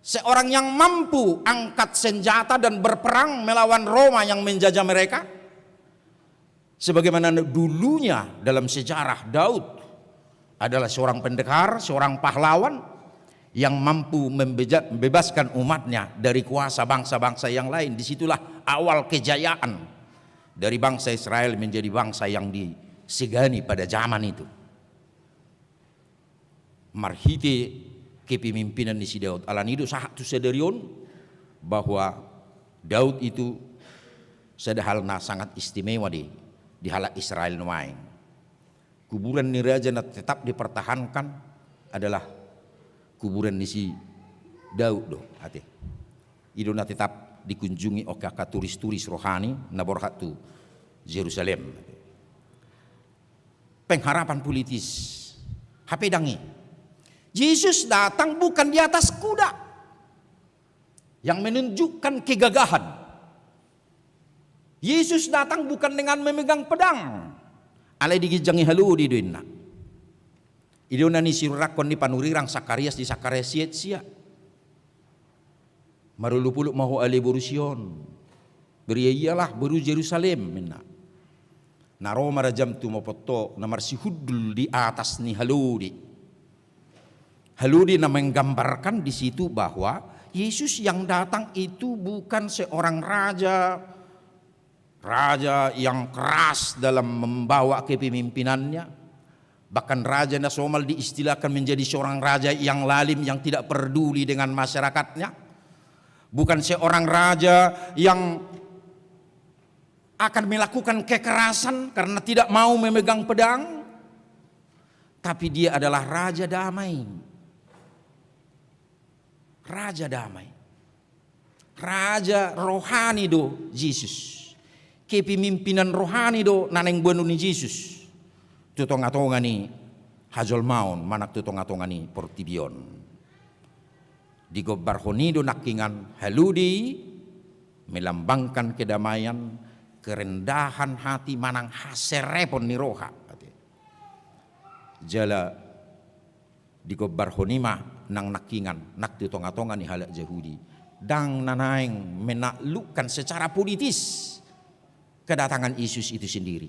seorang yang mampu angkat senjata dan berperang melawan Roma yang menjajah mereka. Sebagaimana dulunya dalam sejarah, Daud adalah seorang pendekar, seorang pahlawan yang mampu membeja-, membebaskan umatnya dari kuasa bangsa-bangsa yang lain. Disitulah awal kejayaan dari bangsa Israel menjadi bangsa yang disegani pada zaman itu. Marhite kepemimpinan ni si Daud. Alani do sahat tu sadari on bahwa Daud itu sada hal na sangat istimewa di, di halak Israel nuaeng. Kuburan ni raja na tetap dipertahankan adalah kuburan ni si Daud do, ate. I do na tetap dikunjungi angka turis-turis rohani na borhat tu Jerusalem. Pengharapan politis. Hape dang i. Yesus datang bukan di atas kuda yang menunjukkan kegagahan. Yesus datang bukan dengan memegang pedang. Alai diginjangi halode do inna. I do na nisurirakkon ni panurirang Sakarias di Sakarias siat sia. Marolopolop ma ho ale boru Sion. Beriaialah boru Jerusalem, ninna. Na ro ma rajam tumopot ho, na marsihundul di atas ni halode. Halode na menggambarkan di situ bahwa Yesus yang datang itu bukan seorang raja, raja yang keras dalam membawa kepemimpinannya, bahkan raja na somal diistilahkan menjadi seorang raja yang lalim, yang tidak peduli dengan masyarakatnya, bukan seorang raja yang akan melakukan kekerasan karena tidak mau memegang pedang, tapi dia adalah raja damai. Raja damai. Raja rohani do Jesus. Kepemimpinan rohani do na naeng boanon ni Jesus tu tonga-tonga ni hajolmaon, manang tu tonga-tonga ni portibi on. Digombarhon i do nangkingan halode i melambangkan kedamaian, kerendahan hati, manang haserepon ni roha. Jala digombarhon i ma nang nangkingan nang tu tonga-tonga ni halak Jahudi. Dang na naeng menaklukkan secara politis kedatangan Yesus itu sendiri.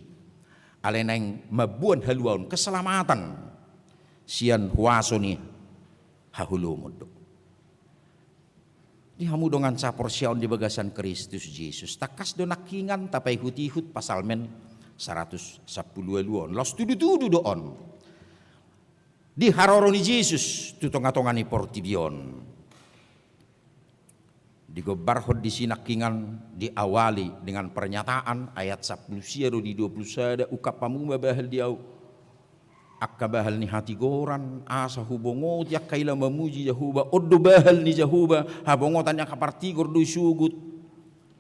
Alai naeng mamboan haluaon, keselamatan sian huaso ni haholomon do. Di hamu dongan saporseaon di bagasan Kristus Jesus, tangkas do nangkingan tapaihut-ihut Psalmen saratus sampulu ualu on. Laos tudu-tudu do on di haroro ni Jesus tu tonga-tonga ni portibi on. Digombarhon disi nangkingan, diawali dengan pernyataan, ayat sampulu sia do di dua pulu sada, ungkap hamu ma bahal di ahu angka bahal ni hatigoran, asa hubongoti angka i laho mamuji Jahowa. On do bahal ni Jahowa, habongotan ni angka partigor do isogot.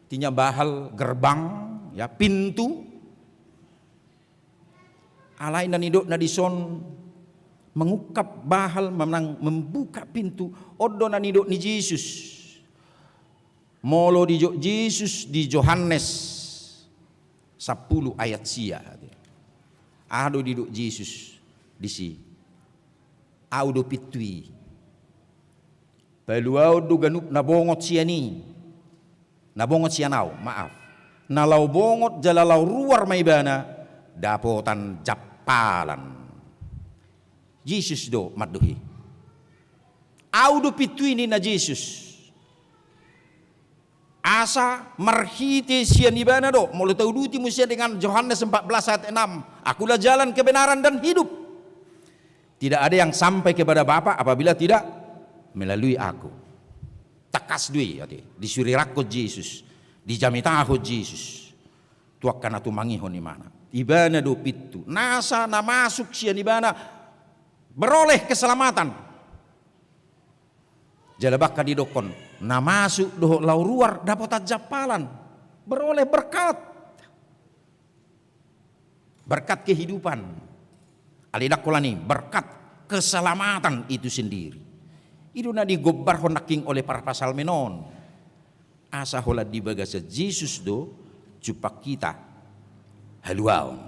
Artinya bahal gerbang, ya, pintu. Alai na nidokna dison mengungkap bahal manang membuka pintu, on do na nidok ni Jesus. Molo dijok Jesus di Johannes sampulu ayat sia, aha do didok Jesus disi? Ahu do pintu i. Paluaon do ganup na bongot sian i. Na bongot sian ahu, maaf. Na laho bongot jala laho ruar ma ibana, dapotan jampalan. Jesus do mandok i. Ahu do pintu i, ninna Jesus. Asa marhite sian ibana do, molo tauduti muse dengan Johannes empat belas ayat enam, "Akulah jalan, kebenaran, dan hidup. Tidak ada yang sampai kepada Bapa apabila tidak melalui Aku." Tangkas do i, ate, disurirangkon Jesus, dijamitahon Jesus tu angka na tumangihon ibana. Ibana do pintu, nasa na masuk sian ibana beroleh keselamatan. Jala bahkan didokkon, na masuk dohot laho ruar dapotan jampalan, beroleh berkat. Berkat kehidupan. Alai dang holan i, berkat keselamatan itu sendiri. I do na digombarhon nangkin oleh parpsalmen on. Asa holan di bagasan Jesus do jumpang hita haluaon.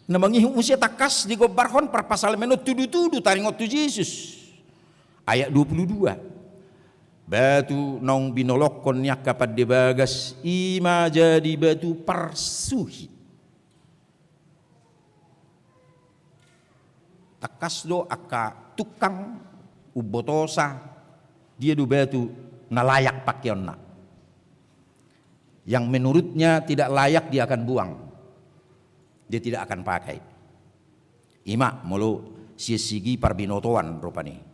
Na mangihut muse tangkas digombarhon parpsalmen on tudutudu taringot tu Jesus. Ayat dua puluh dua. Batu naung binolongkon ni angka pande bagas, i ma jadi batu parsuhi. Tangkas do angka tukang umbotosa, dia do batu na layak pakeonna. Yang menurutnya tidak layak dia akan buang. Dia tidak akan pakai. I ma molo sian segi parbinotoan rupani.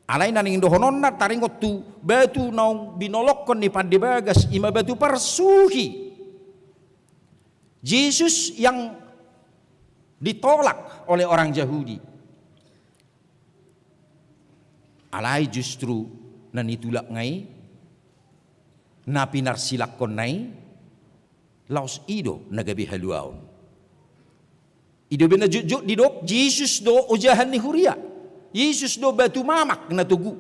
Alai na naeng dohononna taringot tu batu naung binolongkon ni pande bagas, i ma batu parsuhi. Jesus yang ditolak oleh orang Jahudi. Alai justru na nitulakna i, na pinarsilangkonna i, laos i do na gabe haluaon. I do be na jotjot didok, Jesus do ojahan ni huria. Jesus do batu mamak na togu.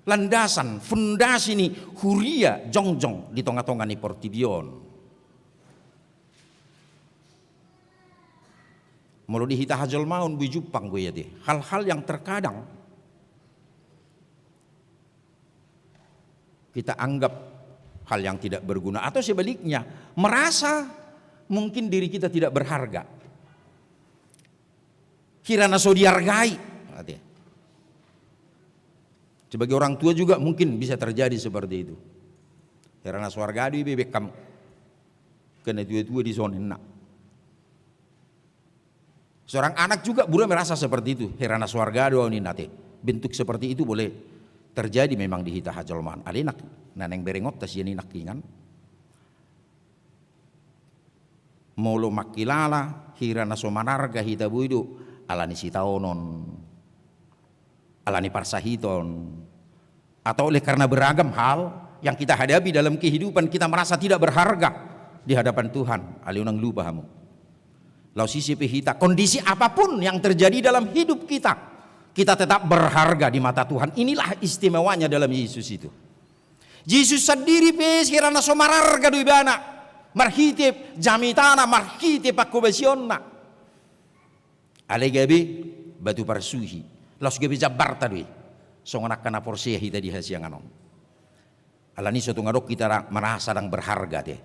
Landasan, fundasi ni huria jongjong di tongatonga ni portibi on. Molo di hita hajolmaon boi jumpang do i ate. Hal-hal yang terkadang kita anggap hal yang tidak berguna, atau sebaliknya, merasa mungkin diri kita tidak berharga. Hira na so dihargai. Ate. Sebagai orang tua juga mungkin bisa terjadi seperti itu. Hira na so harga do i be bekkam. Karena tua-tua di son ninna. Seorang anak juga boleh merasa seperti itu. Hira na so harga do au ninna ate. Bentuk seperti itu boleh terjadi memang di hita hajolmaon. Alai na naeng berengonta sian i nangkiningan. Molo mangkilala hira na so mararga hita boi do ala ni sitaonon, ala ni parsahiton, atau oleh karena beragam hal yang kita hadapi dalam kehidupan, kita merasa tidak berharga di hadapan Tuhan. Alai unang lupa hamu, laos ise pe hita, kondisi apapun yang terjadi dalam hidup kita, kita tetap berharga di mata Tuhan. Inilah istimewanya dalam Yesus itu. Jesus sandiri pe hira na so mararga do ibana marhite jamitana, marhite panghobasionna. Alai gabe batu parsuhi, laos gabe jambarta do i songon angka na porsea hita di hasiangan on. Ala ni so tung adong hita ra-, merasa ndang berharga ate.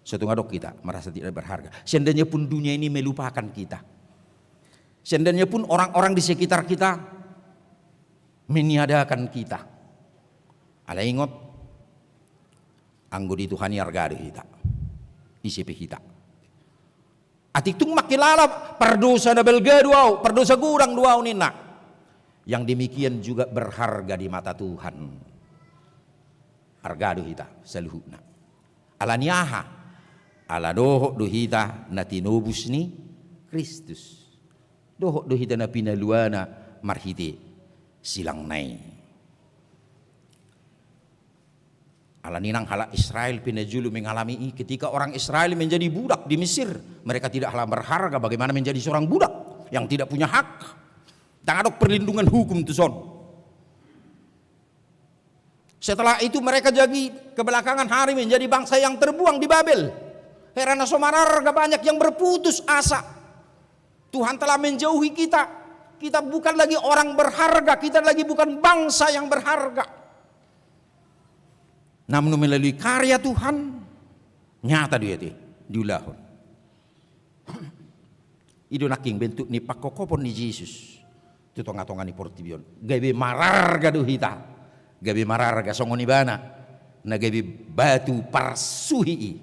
So tung adong hita merasa tidak berharga. Seandainya pun dunia ini melupakan kita, seandainya pun orang-orang di sekitar kita meniadakan kita, alai ingot, anggo di Tuhan i arga do hita, ise pe hita. Atik tung mangkilala pardosa na balga do au, pardosa godang do au ninna, yang demikian juga berharga di mata Tuhan. Arga do hita saluhutna. Ala ni aha? Ala dohot do hita na tinobus ni Kristus. Dohot do hita na pinaluana marhite silangna i. Ala ni nang halak Israel pe na jolo mengalami i, ketika orang Israel menjadi budak di Mesir, mereka tidak lagi berharga bagaimana menjadi seorang budak yang tidak punya hak. Ndang adong perlindungan hukum tu son. Setelah itu mereka jadi kebelakangan hari menjadi bangsa yang terbuang di Babel. Hira na so mararga, banyak yang berputus asa. Tuhan telah menjauhi kita. Kita bukan lagi orang berharga, kita lagi bukan bangsa yang berharga. Namun melalui karya Tuhan, nyata do i ate diulahon. I do nangkin bentuk ni pangkophopon ni Jesus tu tongatonga ni portibi on. Gabe mararga do hita, gabe mararga songon ibana na gabe batu parsuhi i.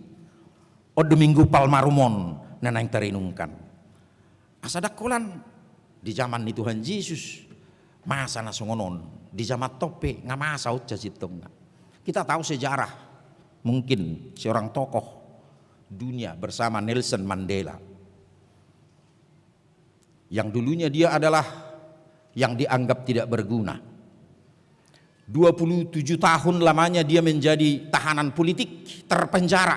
On do Minggu Palmarum on na naeng tarenungkan. Asa ndang holan di zaman ni Tuhan Jesus masa na songon on, di zaman on pe nga masa on sasintongna. Kita tahu sejarah, mungkin seorang tokoh dunia bersama Nelson Mandela, yang dulunya dia adalah yang dianggap tidak berguna. Dua puluh tujuh tahun lamanya dia menjadi tahanan politik, terpenjara,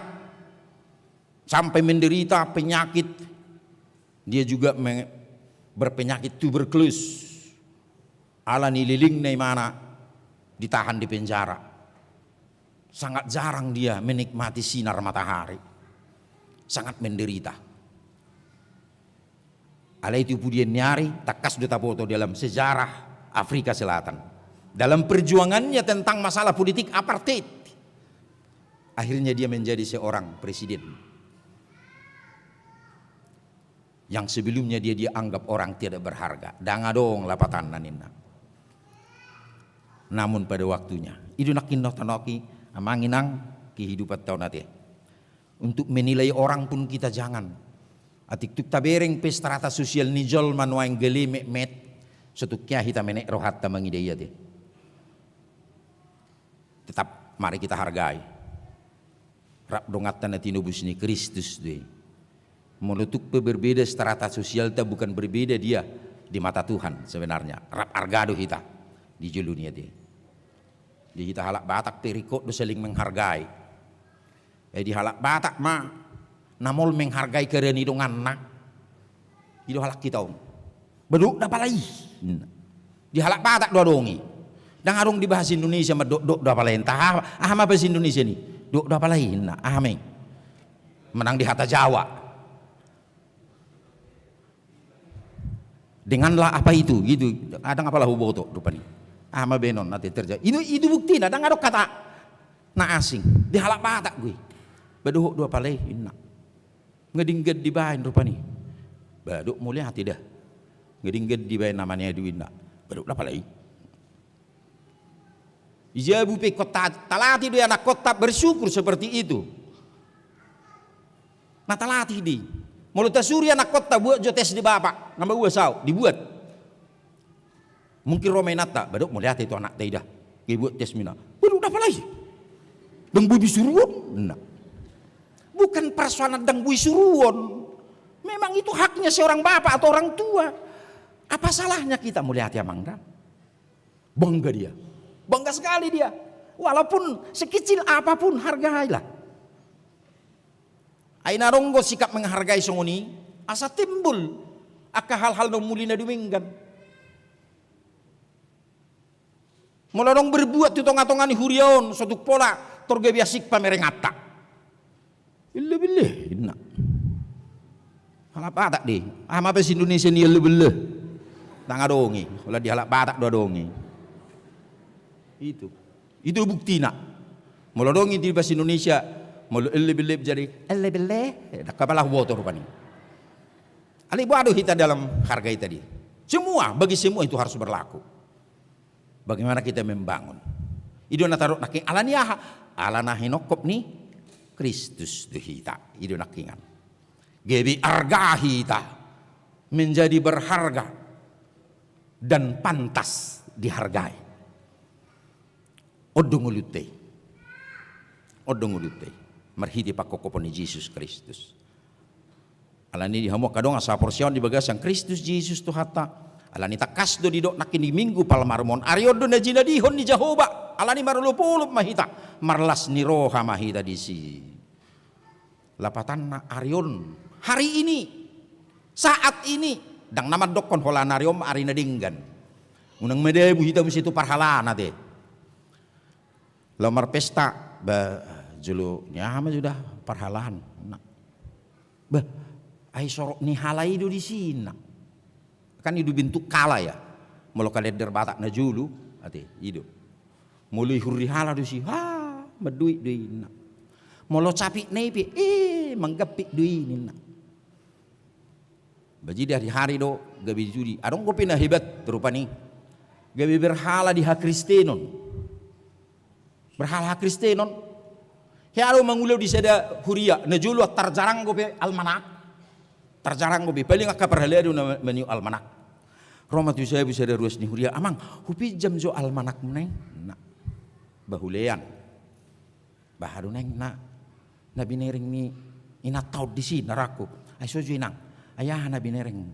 sampai menderita penyakit. Dia juga me-, berpenyakit tuberkulus, ala ni lelengna imana ditahan di penjara. Sangat jarang dia menikmati sinar matahari. Sangat menderita. Alai tu pudian ni ari, tangkas do taboto dalam sejarah Afrika Selatan. Dalam perjuangannya tentang masalah politik apartheid, akhirnya dia menjadi seorang presiden yang sebelumnya dia dianggap orang tidak berharga. Ndang adong lapatanna ninna. Namun pada waktunya. I do nangkin na tanoki, amang inang, kehidupanta on ate. Untuk menilai orang pun kita jangan. Atik tung tabereng pe strata sosial ni jolma nuaeng gale metmet, so tung hea hita menek rohanta mangida i ate. Tetap mari kita hargai. Rap donganta na tinobus ni Kristus do i. Molo tung pe berbeda strata sosialta, bukan berbeda dia di mata Tuhan sebenarnya. Rap arga do hita di jolo ni ate. Di hita halak Batak pe ringkot do saling menghargai. Eh, di halak Batak ma na maol menghargai karena ni donganna. I do halak hita on. Ba dok do apala i. Di halak Batak do adong i. Ndang adong di bahasa Indonesia ma dok, dok do apala i. Entah aha, aha ma bahasa Indonesia ni dok do apala i, ninna. Aha ma i? Manang di hata Jawa. Denganlah apa itu, gitu. Ndang apala huboto rupani. Aha ma baenon ate terjadi. I do, i do buktina, ndang adong hata na asing. Di halak Batak do i. Ba dohot do apala i, ninna. Nga denggan dibaen rupani. Ba dok mauliate da. Nga denggan dibaen na maniadu, ninna. Ba dok do apala i. Di jabu pe ingkon ta-, talatih do i anakkonta bersyukur seperti itu. Na talatih do i. Molo tasuru anakkonta buat jo tes di bapak, na maua saut, dibuat. Mungkin ro ma inanta, ba dok mauliate tu anakta i da. Gabe buat tes ma, ninna. Ba dok do apala i. Ndang boi disuruhon, ninna. Bukan persoalan ndang boi suruhon. Memang itu haknya seorang bapak atau orang tua. Apa salahnya kita mauliate, amang da? Bangga dia. Bangga sekali dia. Walaupun sekecil apapun, hargailah. Ai na adong do sikap menghargai songon i, asa timbul angka hal-hal na muli na dumenggan. Molo adong berbuat tu tonga-tonga ni huria on, so tung pola tor gabe asing pamerenganta. Ellebelle, ninna. Halak Batak do i. Aha ma bahasa Indonesia ni ellebelle? Ndang adong i. Holan di halak Batak do adong i. Itu. Itu buktina. Molo adong i di bahasa Indonesia, molo ellebelle jadi ellebelle, eh, ndang apala huboto rupani. Alai boha do hita dalam harga i tadi? Semua, bagi semua itu harus berlaku. Bagaimana kita membangun? I do na tadok nangkin, ala ni aha? Ala na hinophop ni Kristus do hita. I do nangkiningan. Gabe arga hita, menjadi berharga dan pantas dihargai. On do ngolunta i. On do ngolunta i. Marhite pangkophopon ni Jesus Kristus. Ala ni i di hamu angka dongan sahaporseaon di bagasan Kristus Jesus Tuhanta, ala ni i tangkas do didok nangkin di Minggu Palmarum on, ari on do na jinadihon ni Jahowa, ala ni i marolopolop ma hita, marlas ni roha ma hita disi. Lapatanna ari on, hari ini, saat ini, ndang na mandokkon holan ari on ma ari na denggan. Unang madabu hita muse tu parhalana ate. Laho marpesta, ba, jolo ni aha ma sudah parhalaan, ninna. Bah, ai sorok ni hala i do disi, ninna. Kan i do bentuk kala ya. Molo kalender Batak na jolo, ate, i do. Molo ihur ni hala do disi, ha, manduit do i, ninna. Molo capitna i pe, eh, manggampit do i, ninna. Ba jadi ari-ari do gabe judi. Adong dope na hebat rupani. Gabe berhala di hakristenon. Berhala hakristenon. Hea do mangulahon di sada huria, na jolo tarjarang dope almanak. Tarjarang dope, paling angka parhalado na maniop almanak. Ro ma tu jabu sada ruas ni huria, "Amang, hupinjam jo almanakmu, Naeng?" Ninna. Ba hulean. Bah, adu, Naeng, na, na binereng ni inanta on disi, ninna rohangku. Ai so jo, Inang. Ai aha na binerengmu?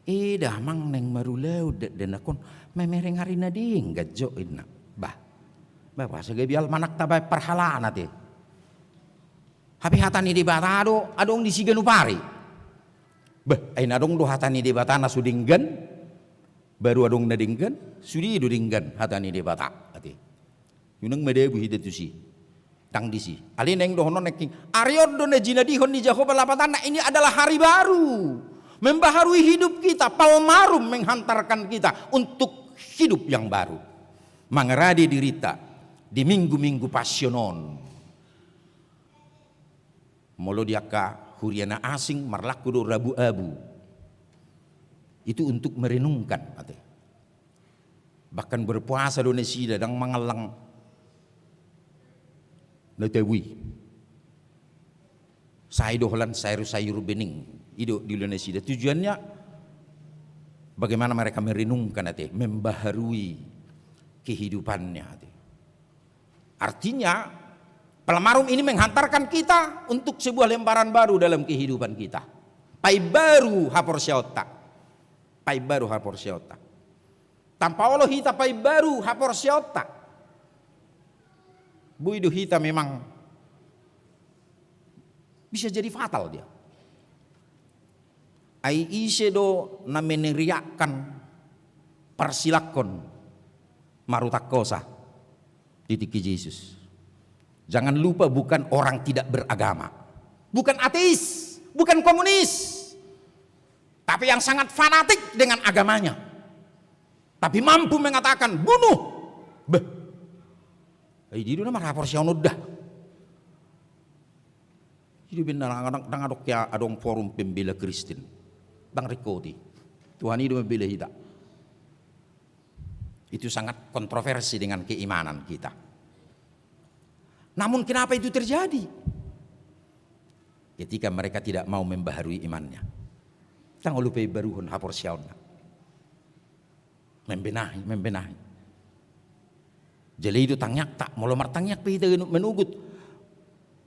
Eh, damang naeng marulaon dakdanak on, mamereng ari na denggan jo, ninna. Bah. Bah, boasa gabe almanak tabaen parhalana ate. Hape hata ni Debata do adong di siganup ari. Bah, ai na adong do hata ni Debata na so denggan, baru adong na denggan, sude do denggan hata ni Debata, ate. Unang madabu hita tusi. Ndang disi. Alai naeng dohonon nangkin, ari on do na jinadihon ni Jahowa lapatanna, ini adalah hari baru. Membaharui hidup kita, Palmarum menghantarkan kita untuk hidup yang baru. Mangarade dirinta di minggu-minggu Passion on. Molo di angka huria na asing marlaku do rabu-abu. Itu untuk merenungkan, ate. Bahkan berpuasa do nasida, ndang mangallang na tabu i. Sai do holan sayur-sayur bening. I do diula nasida. Tujuannya bagaimana mereka merenungkan, ate, membaharui kehidupannya, ate. Artinya, Palmarum ini menghantarkan kita untuk sebuah lembaran baru dalam kehidupan kita. Paimbaru haporseaonta. Paimbaru haporseaonta. Tanpa olo hita paimbaru haporseaonta, boi do hita memang bisa jadi fatal dia. Ai ise do na meneriakkan, parsilangkon marutang hosa di tingki Jesus? Jangan lupa, bukan orang tidak beragama, bukan ateis, bukan komunis, tapi yang sangat fanatik dengan agamanya, tapi mampu mengatakan, "Bunuh!" Beh. Ai dia do na marhaporseaon on da. Jadi benar, ndang, ndang adong, ya, adong forum pembela Kristen. Ndang ringkot i. Tuhan i do membela hita. Itu sangat kontroversi dengan keimanan kita. Namun kenapa itu terjadi? Ketika mereka tidak mau membaharui imannya. Ndang olo paimbaruhon haporseaonna. Membenahi, membenahi. Jala i do tangiangta, molo martangiang pe hita ganup manogot.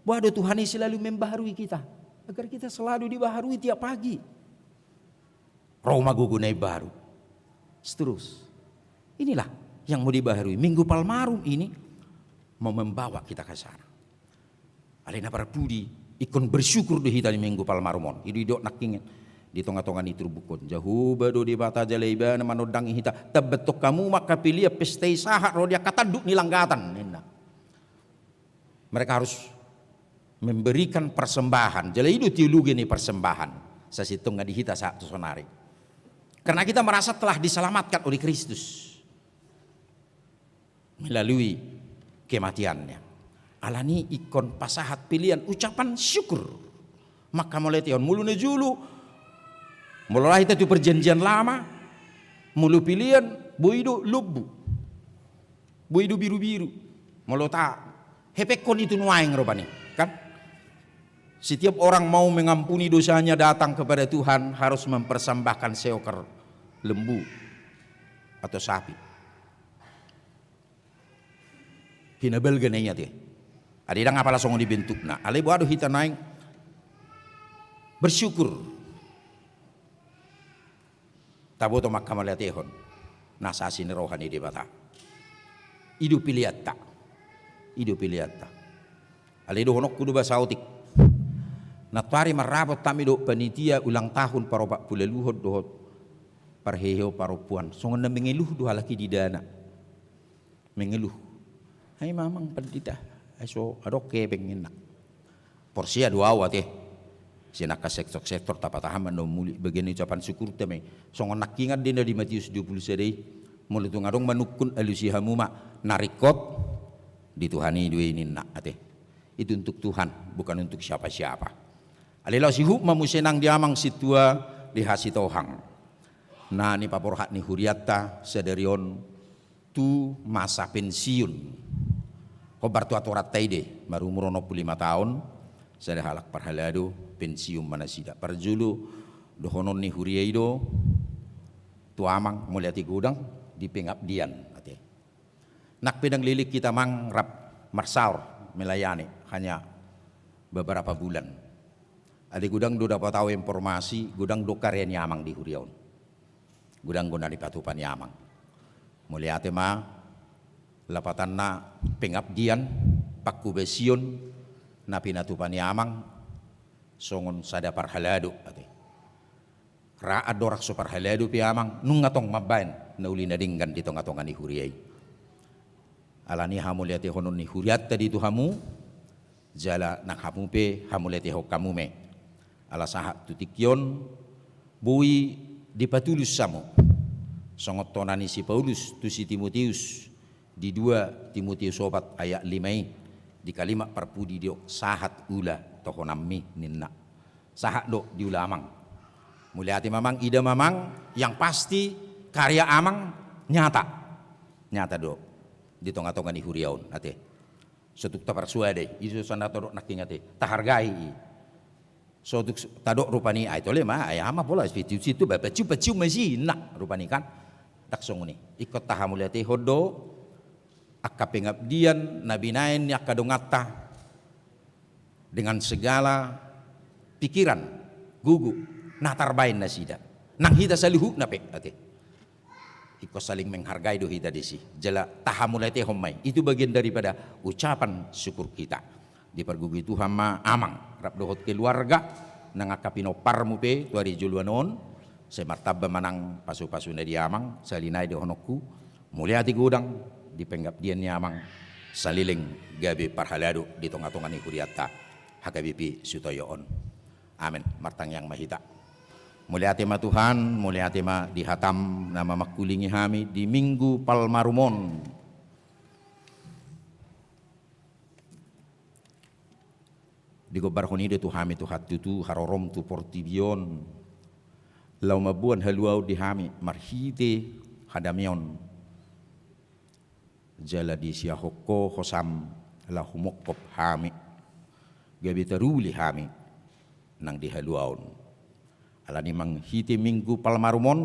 Boha do Tuhan i selalu membaharui kita, agar kita selalu dibaharui tiap pagi. Ro ma gogo na imbaru. Seterus. Inilah yang mau dibaharui. Minggu Palmarum ini mau membawa kita ke sana. Alai na parpudi, ingkon bersyukur do hita di Minggu Palmarum on. I do didok nangkin di tonga-tonga ni turpuk on, Jahowa do Debata jala Ibana manondangi hita. Tambanhon hamu ma angka pelean pesta i sahat ro di angka tanduk ni langgatan, ninna. Mereka harus memberikan persembahan. Jala i do teologi ni persembahan. Sasintongna di hita sahat tu sonari. Karena kita merasa telah diselamatkan oleh Kristus melalui kematian-Nya. Alani i ingkon pasahat pelean ucapan syukur. Manghamauliatehon, molo na jolo, molo ra hita tu Perjanjian Lama, molo pelean, boi do lombu, boi do birubiru. Molo tahepengkon i tu nuaeng rupani, kan? Setiap orang mau mengampuni dosanya datang kepada Tuhan harus mempersembahkan seekor lembu atau sapi. Hinabalga na i, ate. Alai ndang apala songon i bentukna. Alai boha do hita naeng bersyukur. Taboto manghamauliatehon nasa asi ni roha ni Debata. I do peleanta. I do peleanta. Alai dohononku do ba saotik. Nantoari marrapot hami dohot panitia ulang tahun paropat puluh ualuhon dohot parhehe parompuan. Songon na mengeluh do halak i di dana. Mengeluh. Ai mamang pandita, ai so adong hepeng, ninna. Porsea do au, ate. Sian angka sektor-sektor tapatahan ma na umuli bagian ni ucapan syukurta ma i. Songon nangkiningan do na di Matius dua puluh sada i, molo tung adong manungkun, alusi hamu ma, na ringkot di Tuhan i do i, ninna, ate. Itu untuk Tuhan, bukan untuk siapa-siapa. Alai laos ihut ma muse nang di amang sintua di hasitohang na nipaborhat ni hurianta sadari on tu masa pensiun. Hombar tu atoranta i do i, marumur onom puluh lima taon, sada halak parhalado, pensiun ma nasida. Parjolo dohonon ni huria i do tu amang, mauliate godang di pengabdian, ate. Nang pe ndang leleng hita amang rap marsaor melayani, hanya beberapa bulan. Alai godang do dapot au informasi, godang do karya ni amang di huria on. Godang do na nipatupa ni amang. Mauliate ma, lapatanna pengabdian, panghobasion na pinatupa ni amang songon sada parhalado, ate. Ra andorang so parhalado pe amang, nunga tong mambaen na uli na denggan di tonga-tonga ni huria i. Alani i hamauliatehonon ni hurianta do i tu hamu, jala nang hamu pe hamauliatehon hamu ma i. Ala sahat tu tingki on, boi dipatulus hamu. Songon tona ni si Paulus tu si Timoteus, di dua Timoteus opat ayat lima i, di kalimat parpudi do, sahat ula tohonanmi ninna. Sahat do diula amang. Mauliate ma amang, ida ma amang, yang pasti karya amang nyata. Nyata do di tonga-tonga ni huria on, ate. So tung taparsuada i, i do so na tadok nangkin, ate. Tahargai i. So tung s-, tadok rupani, ai tole ma, ai aha ma pola, pitu situ, ba, paciu, paciu ma si, ninna rupani kan. Ndang songon i. Ingkon tahamauliatehon do angka pengabdian na binaen ni angka donganta dengan segala pikiran, gogo na tarbaen nasida. Nang hita saluhutna pe, ate. Ingkon saling menghargai do hita disi. Jala tahamauliatehon ma i. Itu bagian daripada ucapan syukur kita. Dipargogoi Tuhan ma amang rap dohot keluarga, nang angka pinomparmu pe tu ari joloan on. Sai martamba ma nang pasu-pasu na di amang, sahali nai dohononku. Mauliate godang di pengabdian ni amang, saleleng gabe parhalado di tonga-tonga ni hurianta H K B P Sutoyo on. Amen. Martangiang ma hita. Mauliate ma Tuhan, mauliate ma di hatam na mamangkulingi hami di Minggu Palmarum on. Digombarhon i do tu hami Tuhan tutu harorom tu portibi on, laho mamboan haluaon di hami marhite hadameon. Jala disiahon Ho hosam laho humongkop hami, gabe taruli hami nang di haluaon. Alani i marhite Minggu Palmarum on,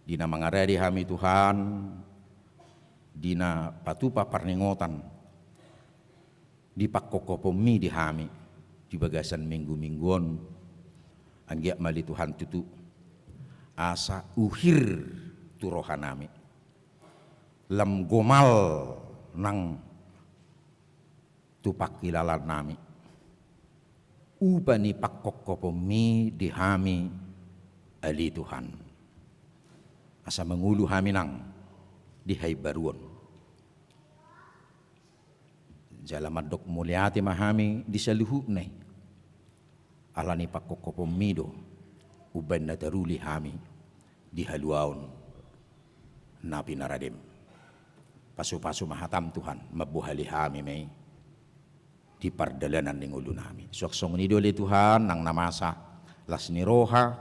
di na mangarade hami Tuhan, di na patupa parningotan, di pangkophopon-Mi di hami di bagasan minggu-minggu on, anggiat ma ale Tuhan tutu asa uhir tu rohanami, lam gomal nang tu pangkilalaannami upa ni pangkophopon-Mi di hami, ale Tuhan, asa mangolu hami nang di haimbaruon. Jala mandok mauliate ma hami di saluhutna i, alani pangkophopon-Mi do umbaen na taruli hami di haluaon na pinaradem. Pasu-pasu ma hatam Tuhan, mambohali hami ma i di pardalanan ni ngolunami. Suang songon i do ale Tuhan, nang na masa las ni roha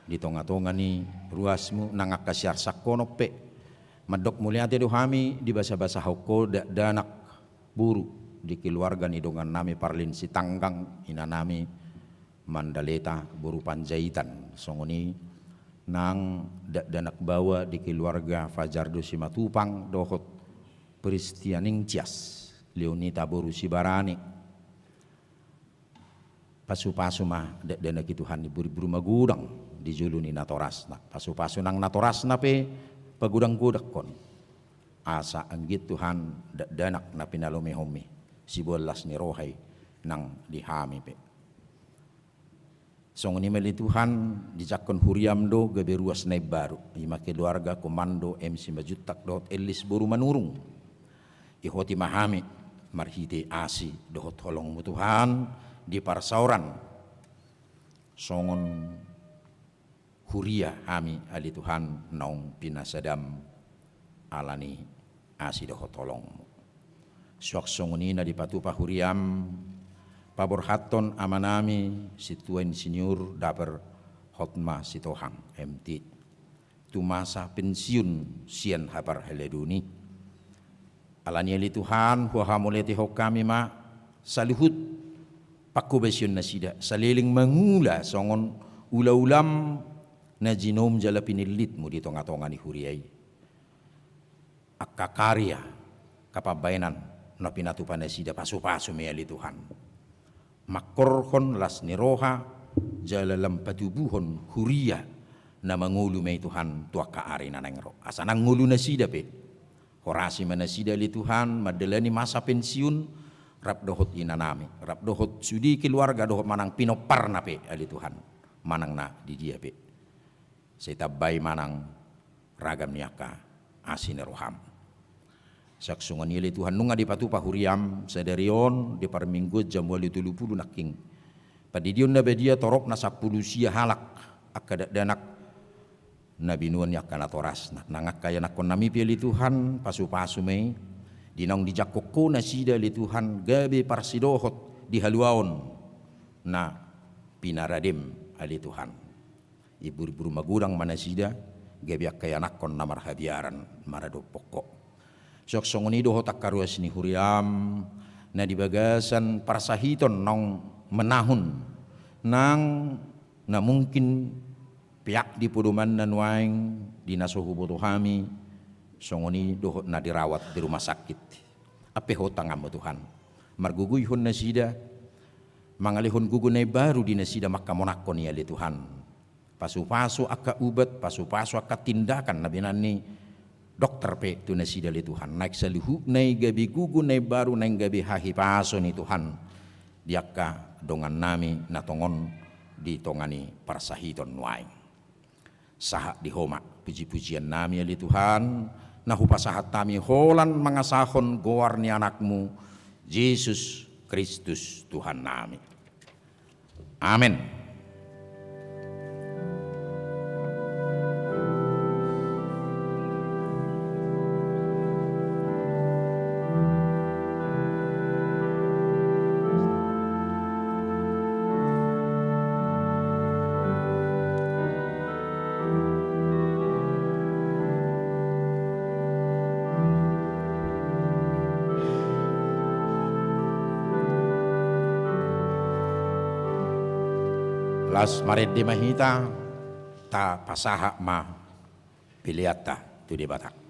di tonga-tonga ni ruasmu, nang angka siarsangkonon pe, mandok mauliate do hami dibasa-basahon Ho dakdanak boru di keluarga ni dongannami Parlin Sitanggang, inanami Mandaleta boru Panjaitan, songon i nang dakdanak baoa di keluarga Fajardo Simatupang dohot Pristianing Cias, Leonita boru Sibarani. Pasu-pasu ma dakdanak i Tuhan, di boru-boru magodang di jolo ni natorasna. Pasu-pasu nang natorasna pe pagodang-godanghon, asa anggiat Tuhan dakdanak na pinalomehon-Mi siboan las ni roha i nang di hami pe. Songon i ma ale Tuhan, dijangkon huria-M do gabe ruas na imbaru, i ma keluarga Komando M Simanjuntak dohot Ellis boru Manurung. Ihoti ma hami marhite asi dohot holong-Mu Tuhan di parsaoran, songon huria hami ale Tuhan naung pinasadam alani asi dohot holong-Mu. Suang songon i na dipatupa huria-M, paborhathon amanami Sintua Insinyur Daper Hotma Sitohang, M T, tu masa pensiun sian haparhaladoon i. Alani i ale Tuhan, huhamauliatehon hami ma saluhut panghobasion nasida, saleleng mangula songon ula-ula-M na jinoum jala pinillit-Mu di tonga-tonga ni huria i. Angka karya, angka pambahenan na pinatupa nasida, pasu-pasu ma i ale Tuhan. Mangkorhon las ni roha, jala lam patubuhon huria na mangolu ma i Tuhan tu angka ari na naeng ro. Asa nang ngolu nasida pe horasi ma nasida ale Tuhan, mandalani masa pensiun, rap dohot inanami, rap dohot sude keluarga dohot manang pinomparna pe ale Tuhan, manang na di dia pe. Sai tambai ma nang ragam ni angka asi ni roham. Sai songon i ale Tuhan, nunga dipatupa huriam sadari on di parmingguon jam ualu tolu pulu nangkin. Pandidion na badia torop na sampulu sia halak angka dakdanak na binoan ni angka natorasna. Nang angka ianakkonnami pe ale Tuhan, pasupasu ma i, di naung dijangkon Ho nasida ale Tuhan, gabe parsidohot di haluaon na pinaradem ale Tuhan. Iburbur magodang ma nasida, gabe angka ianakkon na marhabiaran maradophon Ho. Suang songon i dohot angka ruas ni huriam, na di bagasan parsahiton naung manahun, nang na mungkin peak di podomanna nuaeng di na so huboto hami, songon i dohot na dirawat di rumah sakit. Ampe Ho tanganmu Tuhan. Margogoihon nasida, mangalehon gogo na imbaru di nasida manghamonangkon i ale Tuhan. Pasupasu angka ubat, pasupasu angka tindakan na binoan ni dokter pe tu nasida ale Tuhan. Naeng saluhutna i gabe gogo na imbaru, naeng gabe hahipason i Tuhan. Di angka dongannami na tongon di tonga ni parsahiton nuaeng. Sahat di Ho ma pujipujiannami ale Tuhan, na hupasahat hami holan mangasahon goar ni Anakmu, Jesus Kristus Tuhannami. Amen. Laos marende ma hita, tapasahat ma peleanta tu Debata.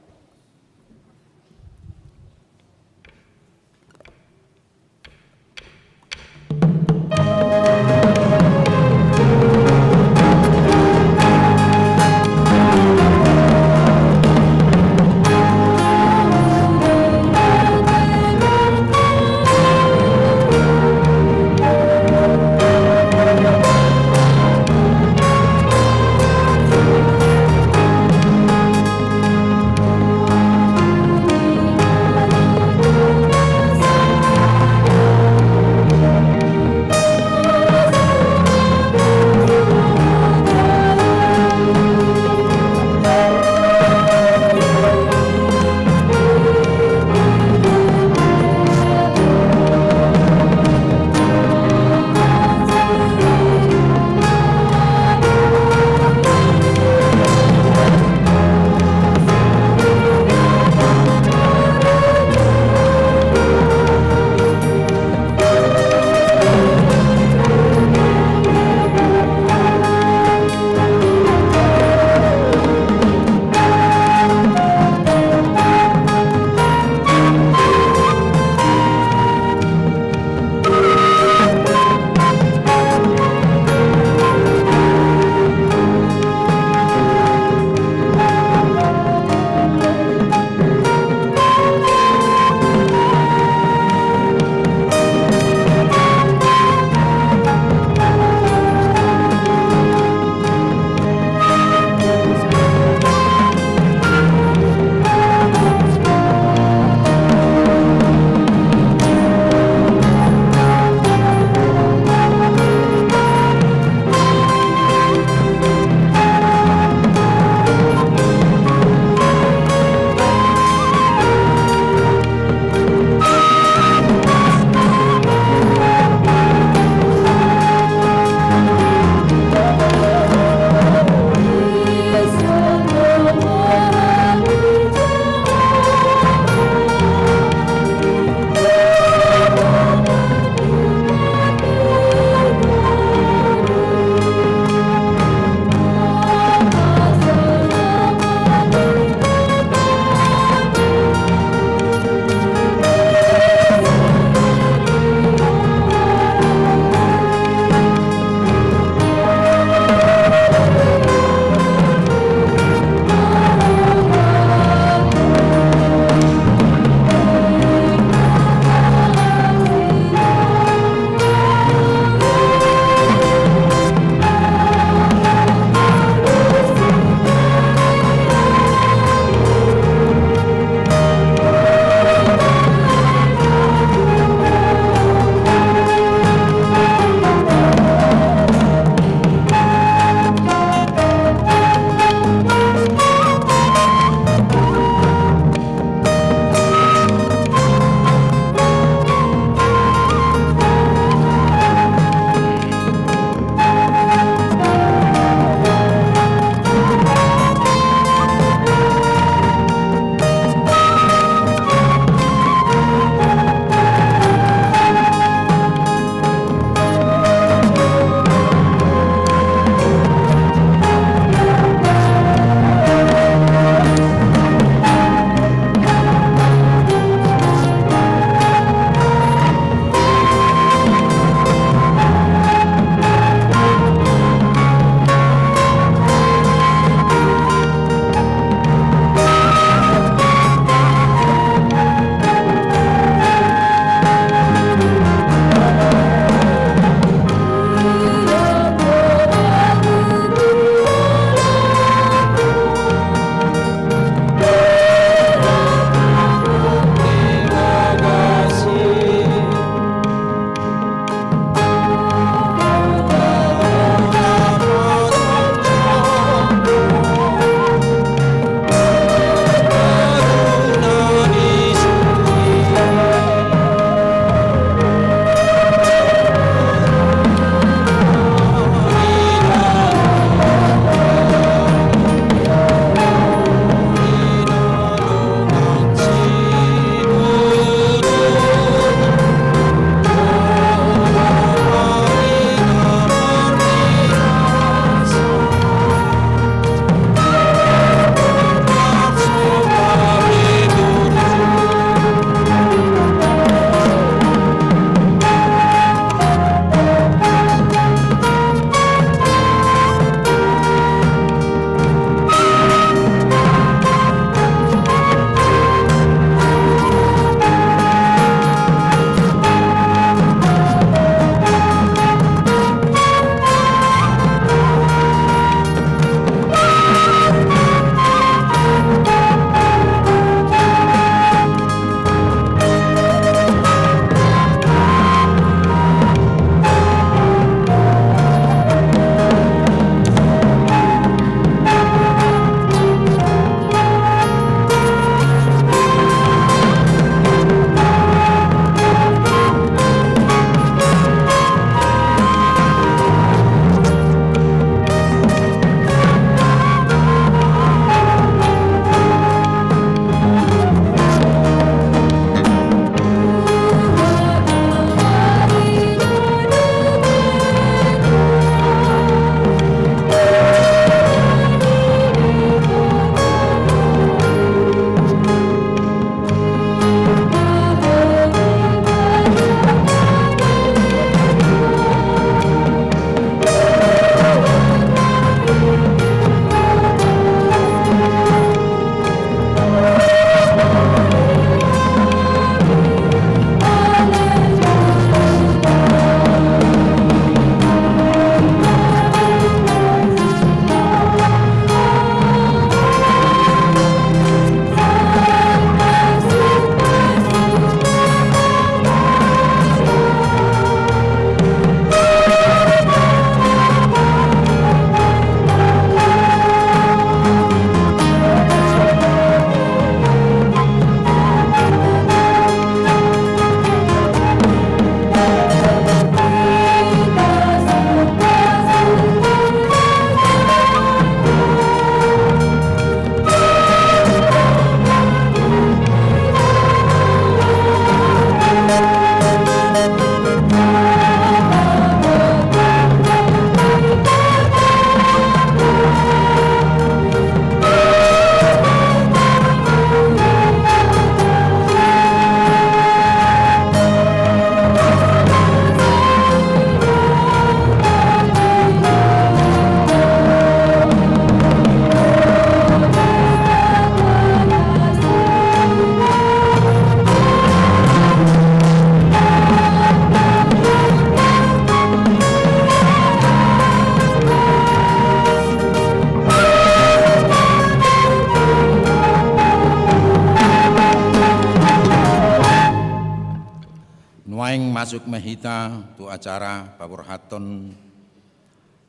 Masuk ma hita tu acara paborhathon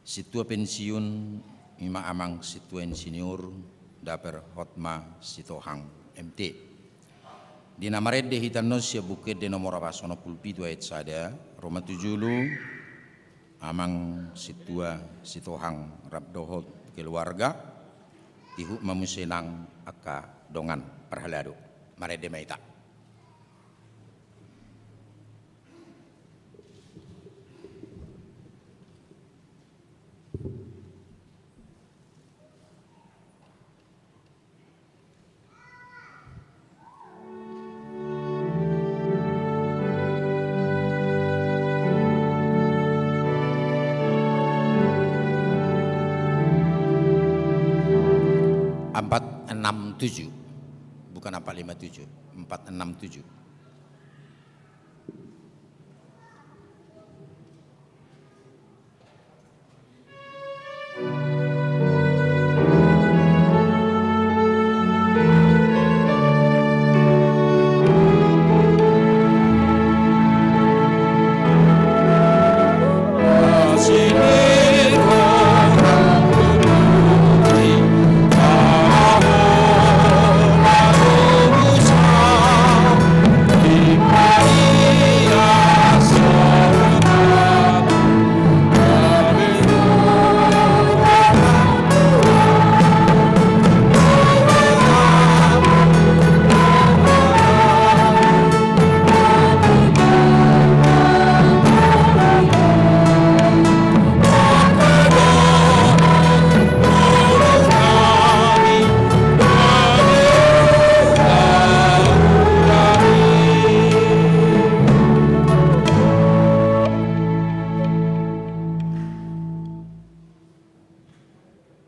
sintua pensiun, ima Amang Sintua Insinyur Daper Hotma Sitohang, M T. Di na marende hita annon sian Buku Ende nomor opat ratus onom pulu pitu ayat sada, ro ma tu jolo Amang Sintua Sitohang rap dohot keluarga, ihut ma muse nang angka dongan parhalado. Marende ma hita. Empat enam tujuh, bukan empat lima tujuh, empat enam tujuh.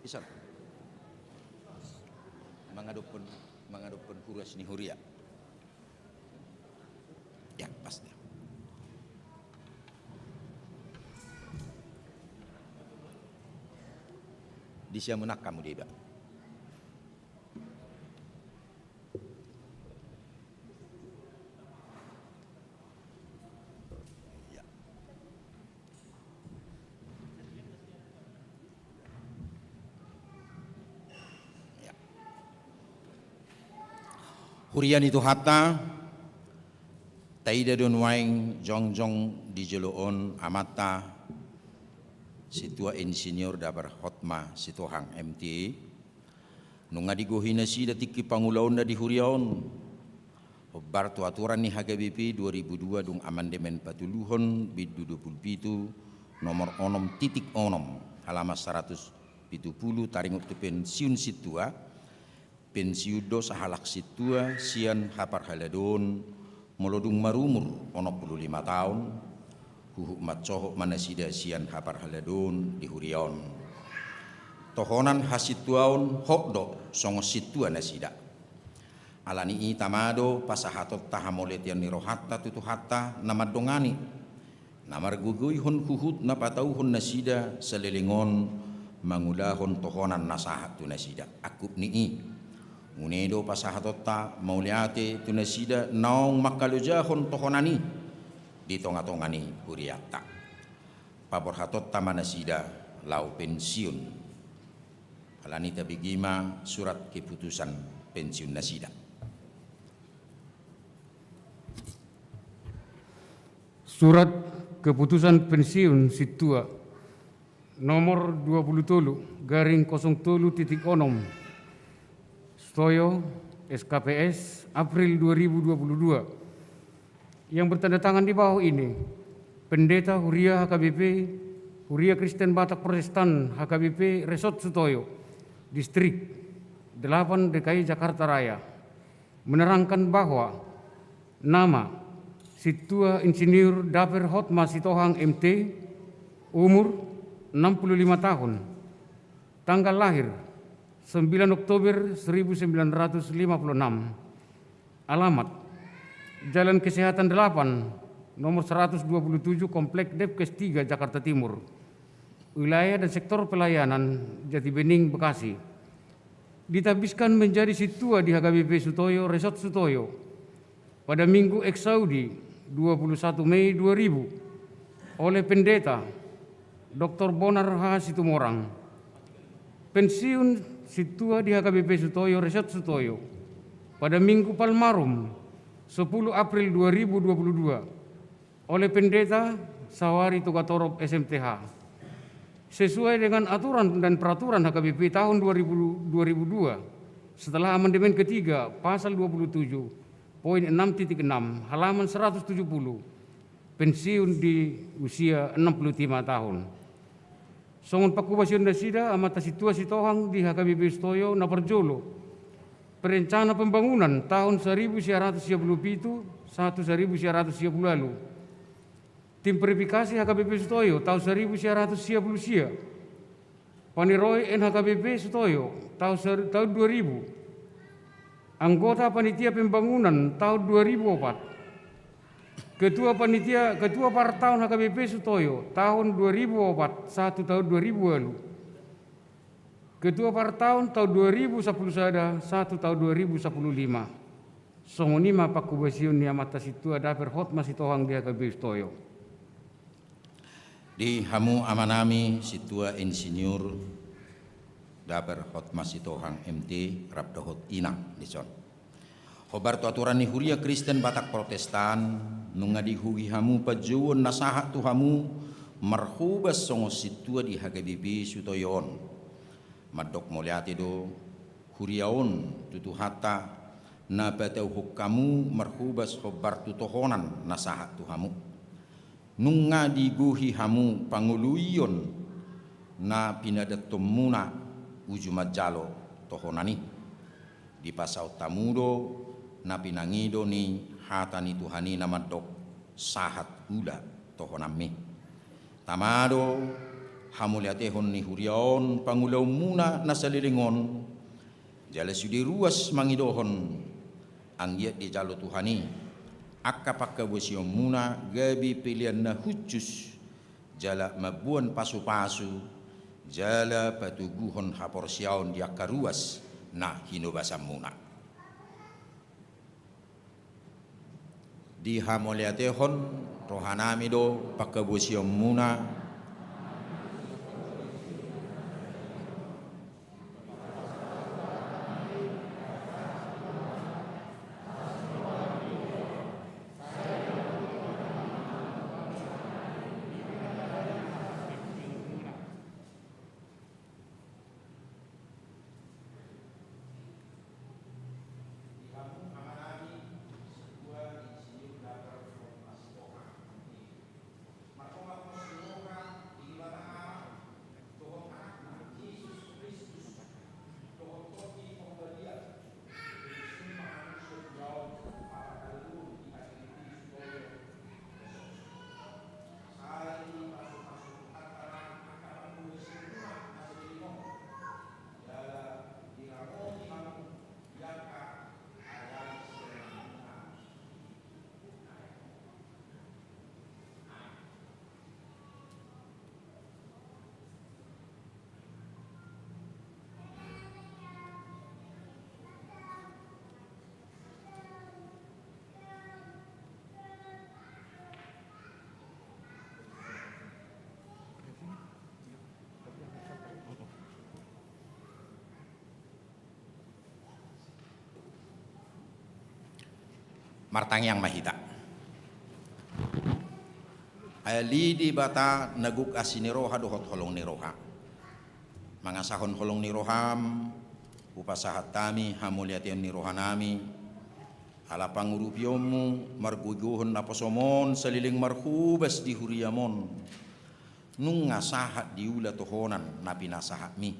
Bisa. Mangadophon, mangadophon huras ni huria. Ya, pas dia. Di siamun angka mu, Deba. Ya. Ya. Huria ni Tuhanta, taida do nuaeng jongjong di jolo on amanta Sintua Insinyur Daper Hotma Sitohang, M T. Nunga digohi nasida tingki pangulaonna di huria on, hombar tu aturan ni H K B P dua ribu dua dung amandemen patoluhon bindu dua pulu pitu nomor onom titik onom, halaman saratus pitu pulu, taringot tu pensiun sintua. Pensiun do sahalak sintua sian haparhaladoon molo dung marumur onom pulu lima taon, huhut mansohot ma nasida sian haparhaladoon di huria on. Tohonan hasintuaon hot do songon sintua nasida. Ala ni i, tama do pasahatonta hamauliateon ni rohanta tu Tuhanta na mandongani, na margogoihon huhut na patauhon nasida saleleng on mangulahon tohonan na sahat tu nasida. Angkup ni i, une do pasahatonta mauliate tu nasida naung mangkalojahon tohonan i di tongatonga ni hurianta. Paborhatonta ma nasida laho pensiun. Ala ni i, tabege ma surat keputusan pensiun nasida. Surat keputusan pensiun sintua nomor dua pulu tolu garing kosong tolu titik onom, Sutoyo, S K P S, April dua ribu dua puluh dua, yang bertanda tangan di bawah ini, Pendeta Huria H K B P, Huria Kristen Batak Protestan H K B P Resort Sutoyo, Distrik delapan D K I Jakarta Raya, menerangkan bahwa nama Sintua Insinyur Daper Hotma Sitohang, M T, umur enam puluh lima tahun, tanggal lahir sembilan Oktober seribu sembilan ratus lima puluh enam, alamat Jalan Kesehatan delapan, nomor seratus dua puluh tujuh, Komplek Depkes tiga, Jakarta Timur, wilayah dan sektor pelayanan Jatibening, Bekasi. Ditabiskan menjadi sintua di H K B P Sutoyo, Resort Sutoyo, pada Minggu Exaudi dua puluh satu Mei dua ribu, oleh Pendeta Doktor Bonar H Situmorang. Pensiun sintua di H K B P Sutoyo, Resort Sutoyo, pada Minggu Palmarum, sepuluh April dua ribu dua puluh dua, oleh Pendeta Sawari Togatorop, S M T H. Sesuai dengan aturan dan peraturan H K B P tahun dua ribu, dua ribu dua, setelah amandemen ketiga, pasal dua puluh tujuh poin enam titik enam, halaman seratus tujuh puluh, pensiun di usia enam puluh lima tahun. Songon panghobasion nasida, Amanta Sintua Sitohang di H K B P Sutoyo, na parjolo, perencana pembangunan tahun seribu sia ratus sia puluh pitu sahat tu seribu sia ratus sia puluh ualu. Tim verifikasi H K B P Sutoyo tahun seribu sia ratus sia puluh sia. Paniroi N H K B P Sutoyo tahun ser-, tahun dua ribu. Anggota panitia pembangunan tahun dua ribu opat. Ketua panitia, ketua partaon H K B P Sutoyo tahun dua ribu opat sahat tu tahun dua ribu ualu. Ketua partaon tahun dua ribu sampulu sada sahat tu tahun dua ribu sampulu lima. Songon i ma panghobasion ni Amanta Sintua Daper Hotma Sitohang di H K B P Sutoyo. Di hamu amanami Sintua Insinyur Daper Hotma Sitohang M T rap dohot inang dison. Hombar tu aturan ni Huria Kristen Batak Protestan, nunga dihuhi hamu panjouon na sahat tu hamu marhobas songon sintua di H K B P Sutoyo on. Mandok mauliate do huria on tu Tuhanta, na patauhon hamu marhobas hombar tu tohonan na sahat tu hamu. Nunga digohi hamu pangoluion na pinadanhonmuna uju manjalo tohonan i. Dipasaut hamu do na pinangido ni hata ni Tuhan i na mandok, sahat ula tohonanmi. Tama do hamauliatehon ni huria on pangulaonmuna na saleleng on, jala sude ruas mangidohon anggiat dijalo Tuhan i angka panghobasionmuna gabe pelean na hushus, jala mamboan pasupasu, jala patoguhon haporseaon di angka ruas na hinobasanmuna. Dihamauliatehon rohanami do panghobasionmuna. Martangiang ma hita. Ale Debata na gok asi ni roha dohot holong ni roha, mangasahon holong ni roham hupasahat hami hamauliateon ni rohanami, ala pangurupionmu margogohon naposom on saleleng marhobas di huriam on, nunga sahat diula tohonan na pinasahatmi.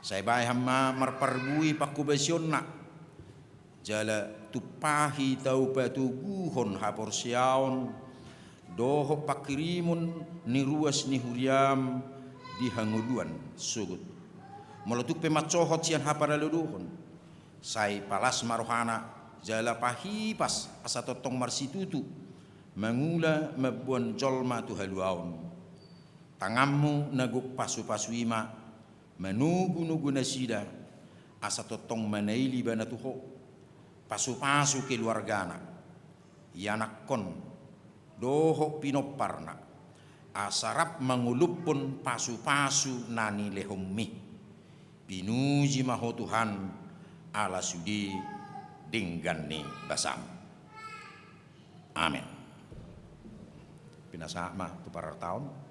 Sai bahen ma marparbue panghobasionna, jala tumpahi tau patoguhon haporseaon dohot panghirimon ni ruas ni huriam di hangoluan sogot. Molo tung pe mansohot sian haparalodohon, sai palas ma rohana, jala pahipas asa tongtong marsitutu mangula mamboan jolma tu haluaon. Tanganmu na gok pasupasu i ma manogunogu nasida, asa tongtong manaili ibana tu Ho. Pasupasu keluargana, ianakhon, dohot pinomparna, asa rap manguluphon pasupasu na nilehonmi. Pinuji ma Ho Tuhan, ala sude denggan ni basam. Amen. Pinasahat ma tu parartaon.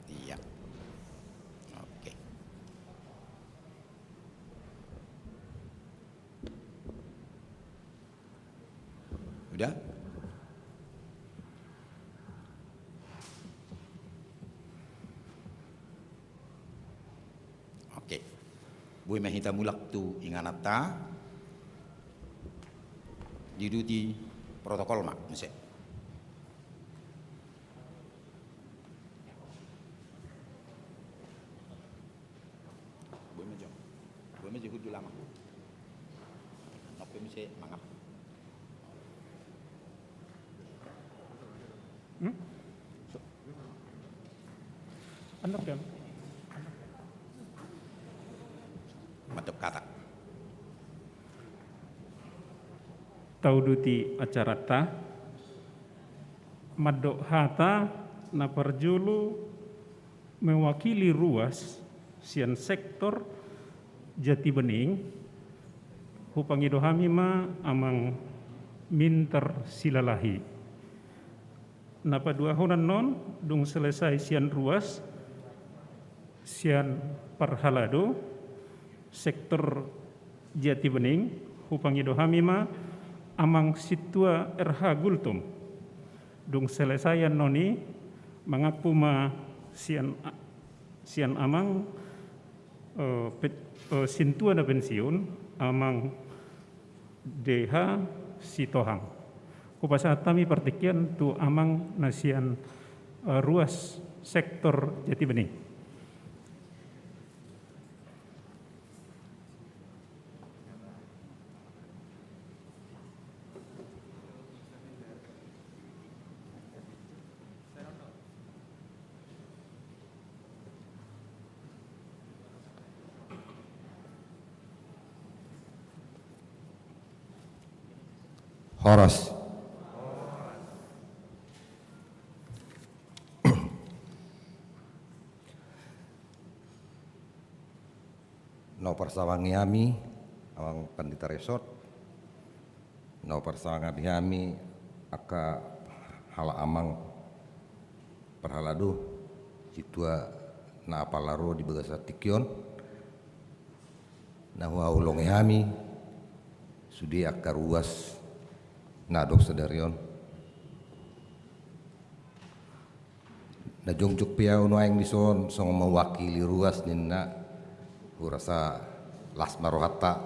Iya. Oke. Udah? Oke. Boi ma hita mulak tu ingananta. Diuduti protokol ma muse. Boi ma jo. Boi ma jo hundul, Amang. Nopi muse mangan. Hmm? Andok ya. Mandok hata. Tauduti acaranta. Mandok hata na parjolo mewakili ruas sian sektor Jatibening, hupangido hami ma Amang Minter Silalahi. Na paduahon annon, dung selesai sian ruas, sian parhalado, sektor Jatibening, hupangido hami ma Amang Sintua R H Gultom. Dung selesai annon i, mangampu ma sian, sian Amang, eh, pe-, eh, Sintua na pensiun, Amang D H Sitohang. Hupasahat hami partingkian tu Amang na sian, eh, ruas sektor Jatibening. Horas. Na parsaulian ni hami, amang pandita resort, na parsaulian ni hami angka halak amang parhalado, sintua na apala ro di bagasan tingki on, na huhaholongi hami sude angka ruas na adong sadari on. Na jongjong pe ahu nuaeng dison songon mewakili ruas ninna, hurasa las ma rohanta,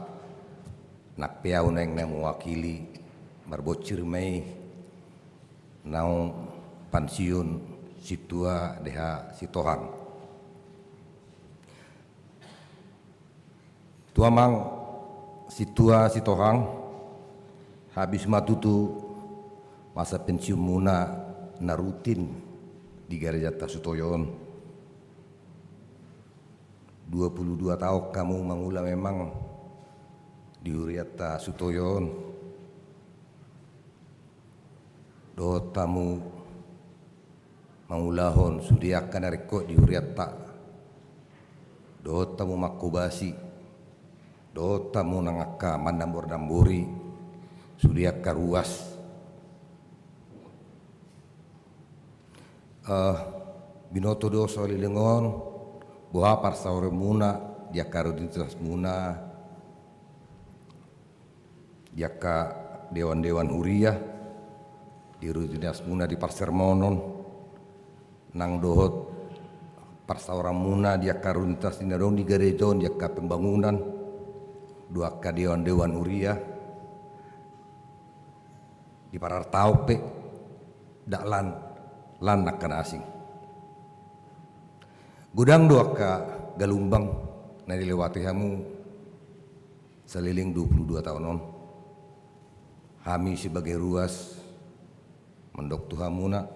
nang pe ahu nuaeng na mewakili, marbonsir ma i naung pansiun sintua D H Sitohang. Tu amang sintua Sitohang, habis ma tutu masa pensiunmuna na rutin di garejanta Sutoyo on. Dua puluh dua taon hamu mangula memang di hurianta Sutoyo on. Dohot hamu mangulahon sude angka na ringkot di hurianta, dohot hamu manghobasi, dohot hamu nang angka manambor-nambori sude angka ruas. Eh, binoto do saleleng on boha parsaoranmuna di angka rutinitasmuna, di angka dewan-dewan huria, di rutinitasmuna di parsermonon, nang dohot parsaoranmuna di angka rutinitas na adong di gareja on, di angka pembangunan, dohot angka dewan-dewan huria, di parartaon pe, dak lan, lan angka na asing. Godang do angka galumbang na dilewati hamu saleleng dua puluh dua taon on. Hami sebagai ruas mandok tu hamuna,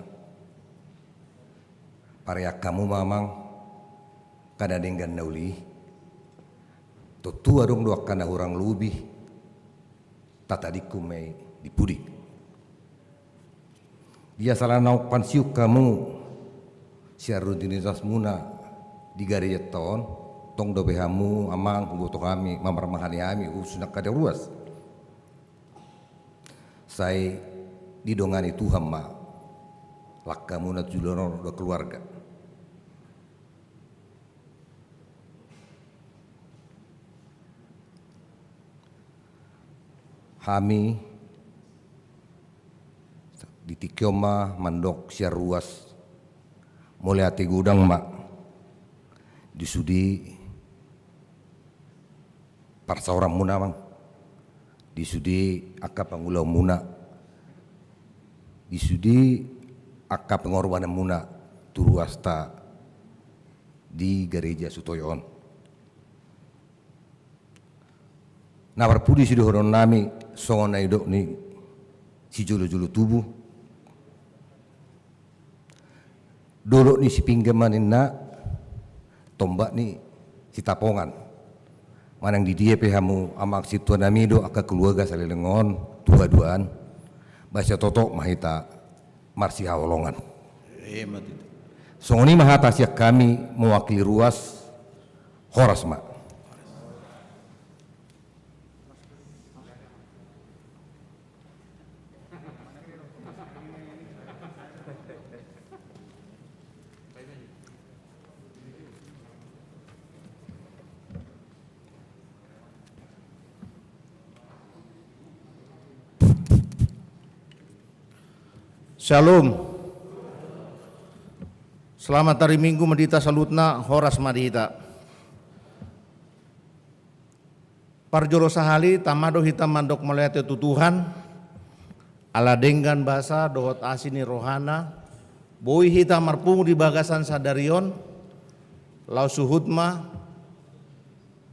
parean hamu ma amang angka na denggan na uli. Tontu adong do angka na hurang lobi, tatadingkon ma i di pudi. Ia sala naung pansiun hamu sian rutinitasmuna di garejanta on, tong dope hamu amang huboto hami, mamarmahani hami, khususna angka ruas. Sai didongani Tuhan ma langkamuna tu joloan on dohot keluarga. Hami di tingki on ma mandok sian ruas, mauliate godang ma di sude parsaoranmuna amang, di sude angka pangulaonmuna, di sude angka pengorbananmuna tu ruasta di gareja Sutoyo on. Na marpudi sidohononnami songon na nidok ni sijolojolo tubu. Dolok ni Sipinggan ma ninna, tombak ni Sitapongan. Manang di dia pe hamu amang sintuanami dohot angka keluarga saleleng on tu haduan, bahen sai totop ma hita marsihaholongan. Ima tutu. Songon i ma hata sian hami mewakili ruas, horas ma. Shalom. Selamat hari Minggu ma di hita saluhutna, horas ma di hita. Parjolo sahali, tama do hita mandok mauliate tu Tuhan, ala denggan basa dohot asi ni rohana, boi hita marpungu di bagasan sadari on, laos suhut ma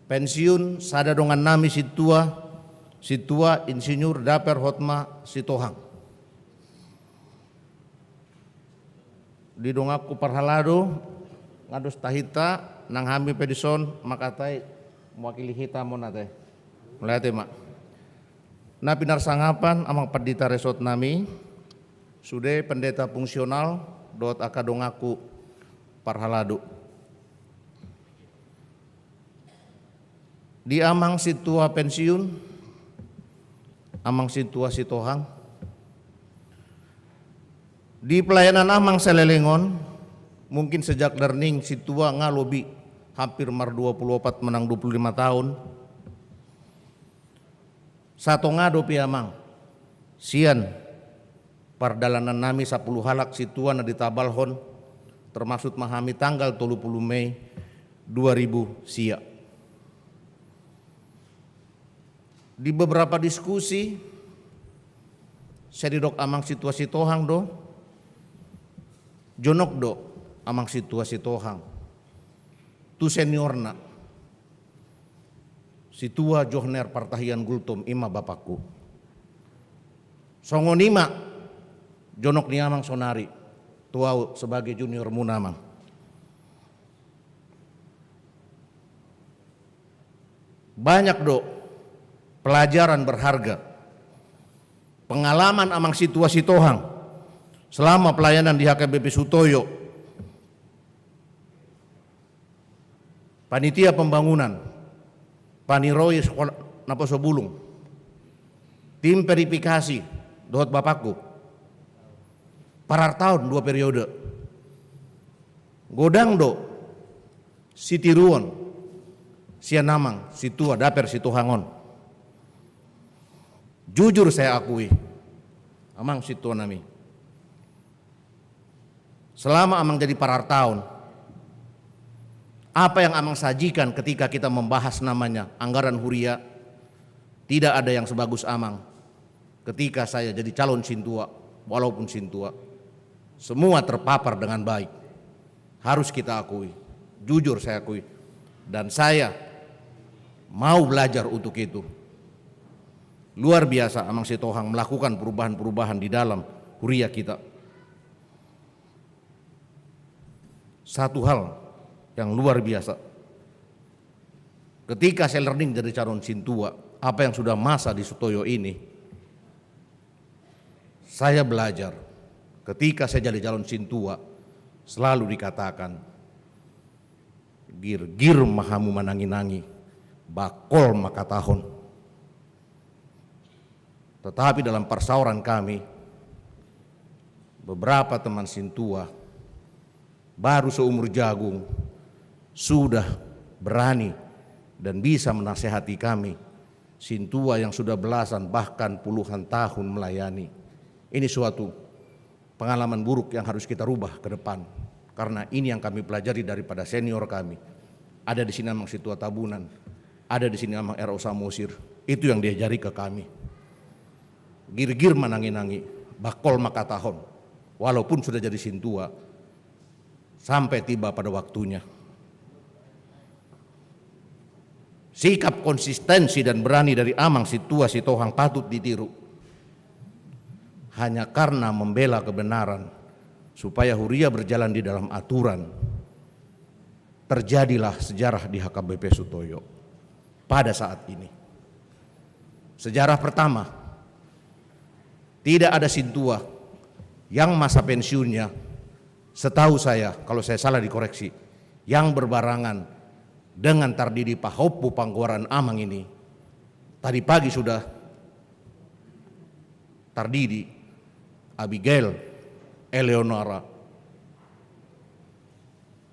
pensiun sada dongannami sintua, sintua Insinyur Daper Hotma Sitohang. Di donganku parhalado, nga dos tahinta, nang hami pe dison mangkatai mewakili hita ma on ate. Mauliate ma. Na pinarsangapan amang pandita resort nami, sude pendeta fungsional dohot angka donganku parhalado. Di amang sintua pensiun, amang sintua Sitohang, di pelayanan amang saleleng on, mungkin sejak learning sintua nga lobi hampir mar dua puluh opat manang dua puluh lima tahun. Satonga dope amang sian pardalanan nami sapuluh halak sintua na ditabalhon, termasuk ma hami tanggal tolu puluh Mei dua ribu sia. Di beberapa diskusi, sai didok amang sintua Sitohang do, jonok do amang sintua Sitohang tu seniorna, sintua Johner Partahian Gultom, ima bapakku. Songon i ma jonok ni amang sonari tu au sebagai juniormuna amang. Banyak do pelajaran berharga, pengalaman amang sintua Sitohang selama pelayanan di H K B P Sutoyo, panitia pembangunan, paniroi sekolah naposo bulung, tim verifikasi dohot bapakku, parartaon dua periode. Godang do sitiruon sian amang sintua Daper Sitohang on. Jujur saya akui, amang sintua nami, selama amang jadi parartaon, apa yang amang sajikan ketika kita membahas namanya anggaran huria, tidak ada yang sebagus amang. Ketika saya jadi calon sintua, walaupun sintua, semua terpapar dengan baik. Harus kita akui, jujur saya akui. Dan saya mau belajar untuk itu. Luar biasa amang Sitohang melakukan perubahan-perubahan di dalam huria kita. Satu hal yang luar biasa, ketika saya learning dari calon sintua, apa yang sudah masa di Sutoyo ini, saya belajar. Ketika saya jadi calon sintua, selalu dikatakan, "Girgir ma hamu manangi-nangi, bakol ma katahon." Tetapi dalam parsaoran kami, beberapa teman sintua baru seumur jagung sudah berani dan bisa menasehati kami, sintua yang sudah belasan bahkan puluhan tahun melayani. Ini suatu pengalaman buruk yang harus kita rubah ke depan. Karena ini yang kami pelajari daripada senior kami. Ada di sini amang sintua Tabunan, ada di sini amang R O Samosir. Itu yang diajari ke kami. Girgir manangi-nangi, bakol ma katahon. Walaupun sudah jadi sintua, sampai tiba pada waktunya. Sikap konsistensi dan berani dari amang sintua Sitohang patut ditiru. Hanya karena membela kebenaran, supaya huria berjalan di dalam aturan, terjadilah sejarah di H K B P Sutoyo pada saat ini. Sejarah pertama, tidak ada sintua yang masa pensiunnya, setahu saya, kalau saya salah dikoreksi, yang berbarangan dengan tardidi pahompu panggoaran amang ini. Tadi pagi sudah tardidi Abigail Eleonora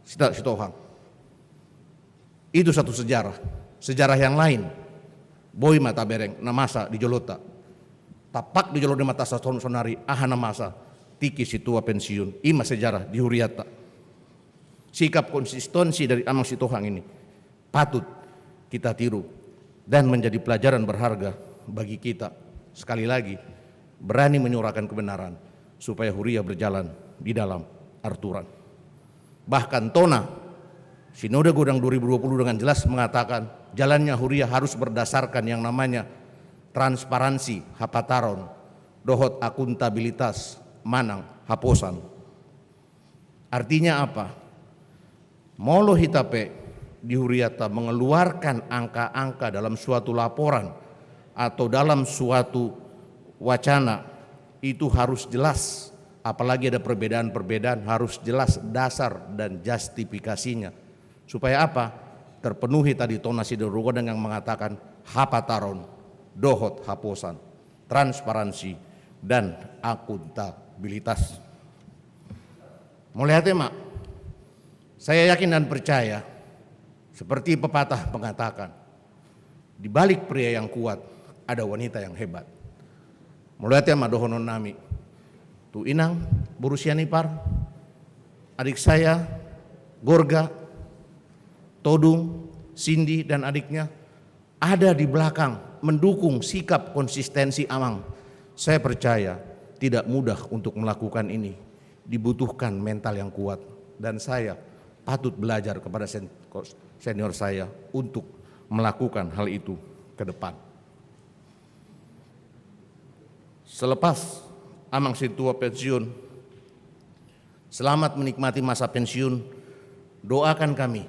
Sita-, Sitohang. Itu satu sejarah. Sejarah yang lain, boi ma tabereng na masa di jolonta. Tampak di jolo ni matanta sonari aha na masa tingki sintua pensiun. I ma sejarah di hurianta. Sikap konsistensi dari amang Sitohang ini patut kita tiru dan menjadi pelajaran berharga bagi kita. Sekali lagi, berani menyuarakan kebenaran supaya huria berjalan di dalam aturan. Bahkan tona, Sinode Godang dua ribu dua puluh dengan jelas mengatakan, jalannya huria harus berdasarkan yang namanya transparansi, hapataron, dohot akuntabilitas manang haposan. Artinya apa? Molo hita pe di hurianta mengeluarkan angka-angka dalam suatu laporan, atau dalam suatu wacana itu harus jelas, apalagi ada perbedaan-perbedaan, harus jelas dasar dan justifikasinya. Supaya apa? Terpenuhi tadi tona sidorungan yang mengatakan hapataron, dohot haposan, transparansi, dan akuntabilitas. Mauliate ma. Saya yakin dan percaya, seperti pepatah mengatakan, di balik pria yang kuat ada wanita yang hebat. Mauliate ma dohonon nami tu Inang, boru Sianipar, adik saya, Gorga, Todung, Cindy, dan adiknya ada di belakang mendukung sikap konsistensi Amang. Saya percaya tidak mudah untuk melakukan ini. Dibutuhkan mental yang kuat. Dan saya patut belajar kepada sen-, senior saya untuk melakukan hal itu ke depan. Selepas Amang Sintua pensiun, selamat menikmati masa pensiun. Doakan kami,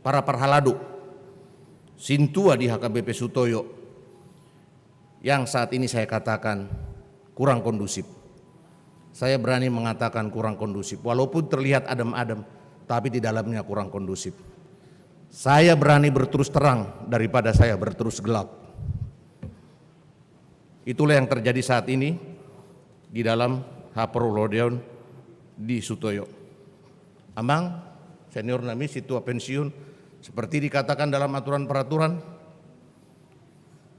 para parhalado, Sintua di H K B P Sutoyo, yang saat ini saya katakan kurang kondusif. Saya berani mengatakan kurang kondusif, walaupun terlihat adem-adem, tapi di dalamnya kurang kondusif. Saya berani berterus terang daripada saya berterus gelap. Itulah yang terjadi saat ini di dalam haparhalado di Sutoyo. Amang, senior nami, Sintua pensiun, seperti dikatakan dalam aturan peraturan,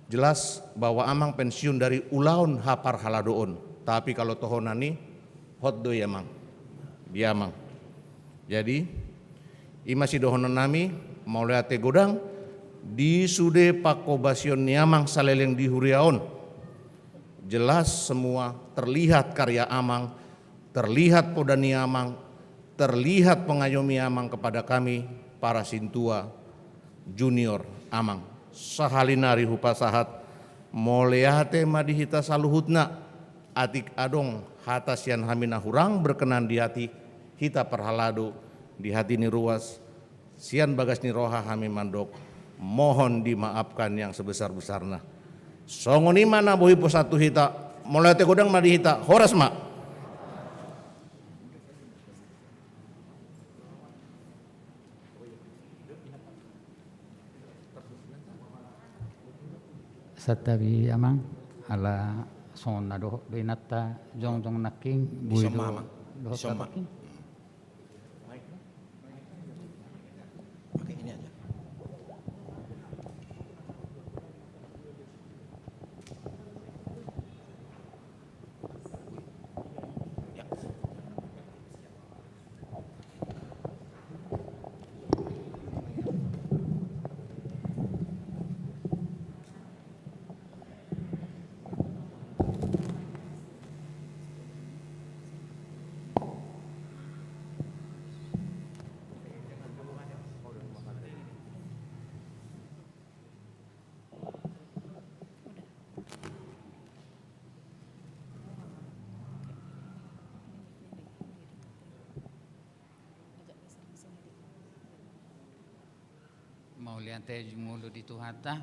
jelas bahwa Amang pensiun dari ulaon haparhaladoon. Tapi kalau tohonan i, hot do i Amang. Di Amang. Jadi, i ma sidohonon nami, mauliate godang, di sude panghobasion ni Amang saleleng di huria on. Jelas semua terlihat karya Amang, terlihat poda ni Amang, terlihat pengayomi Amang kepada kami, para Sintua junior Amang. Sahali nari hupasahat, mauliate ma di hita saluhutna, atik adong hata sian hami na hurang berkenan di hati, hita parhalado, di hati ni ruas, sian bagas ni roha hami mandok, mohon dimaafkan yang sebesar-besarna. Songon i ma na boi hupasahat tu hita, mauliate godang ma di hita, horas ma. Santabi Amang, ala songon na dohot do inanta, jongjong nangkin, boi do Amang. Dohot Amang. Pakai ini aja. Ya. Mauliate jumolo di Tuhanta,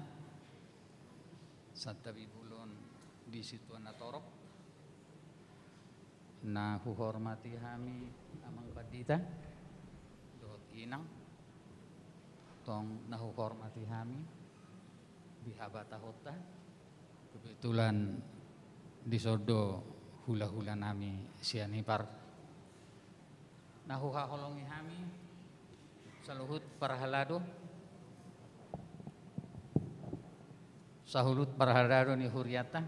santabi bolon di situan na torop. Na huhormati hami Amang Pandita dohot Inang, tong na huhormati hami di habatahonta, kebetulan dison do hulahula nami Sianipar. Na huhaholongi hami saluhut parhalado, saluhut parhalado ni hurianta,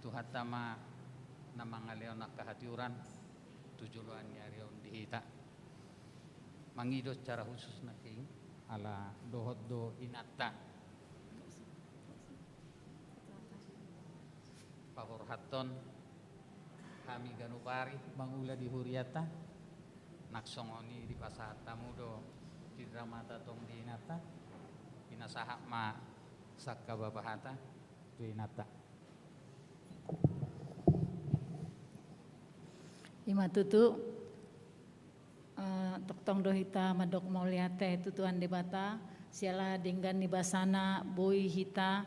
Tuhanta ma na mangalehon angka hatiuron tu joloan ni ari on di hita. Mangido secara khusus nangkin, ala dohot do inanta. Paborhathon hami ganup ari mangula di hurianta, nang songon i dipasahat hamu do pinramata tong di inanta, pinasahat ma sangkababa hata tu inanta. I ma tutu, eh, tongtong do hita mandok mauliate tu Tuhan Debata, siala denggan ni basana boi hita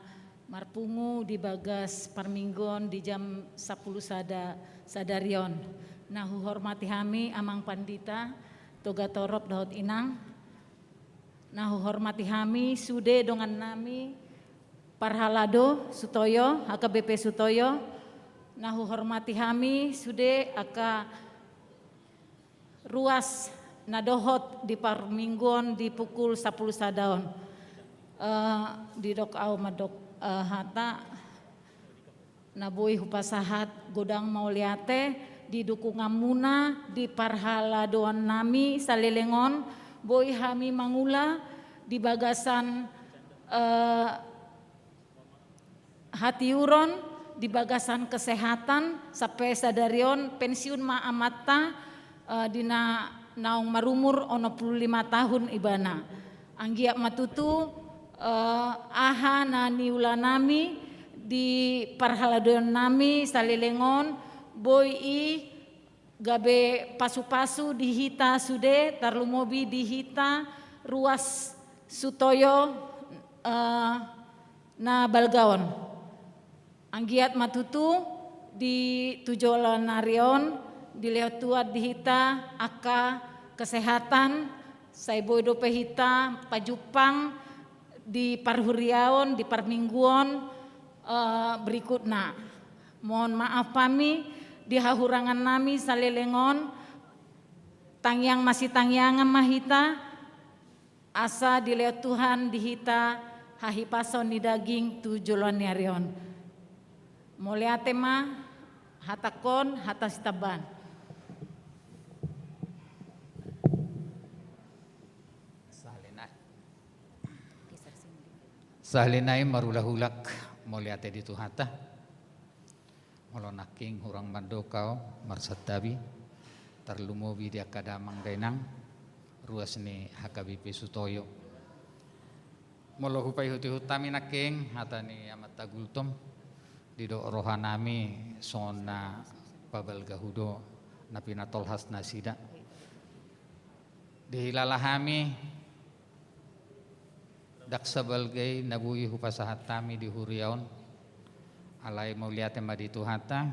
Marpungu di bagas parmingguon di jam sampulu sada sadari on. Na huhormati hami Amang Pandita, Toga Torop dohot Inang. Na huhormati hami sude dongan nami Parhalado Sutoyo, H K B P Sutoyo. Na huhormati hami sude angka ruas na dohot di parmingguon di pukul sampulu sada on. Eh, didok au mandok, eh, hata na boi hupasahat godang mauliate di dukunganmuna di parhaladoan nami saleleng on, boi hami mangula di bagasan, eh, hatiuron, di bagasan kesehatan, sampe sadari on pensiun ma amanta, eh, di na naung marumur onom pulu lima tahun ibana. Anggiat ma tutu, eh, aha na niula nami di parhaladoan nami saleleng on, boi i gabe pasupasu di hita sude, tarlumobi di hita ruas Sutoyo, eh, na balga on. Anggiat ma tutu di tu joloan ni ari on dilehon Tuhan di hita angka kesehatan, sai boi dope hita pajumpang di parhuriaon, di parmingguon, eh, berikutna. Mohon maaf hami di hahurangan nami saleleng on. Tangiang masitangiangan ma hita, asa dilehon Tuhan di hita hahipason ni daging tu joloan ni ari on. Mauliate ma, hatangkon hata sitambaan. Sahali nai, sahali nai marulahulak mauliate di Tuhanta. Molo nangkin hurang mandok au marsantabi, tarlumobi di angka damang dainang ruas ni H K B P Sutoyo. Molo hupaihutihut hami nangkin hata ni Amanta Gultom, didok roha nami songon na pabalga hudo na pinatolhas nasida. Dihilala hami, ndang sabalga i na boi hupasahat hami di huria on. Alai mauliate ma di Tuhanta,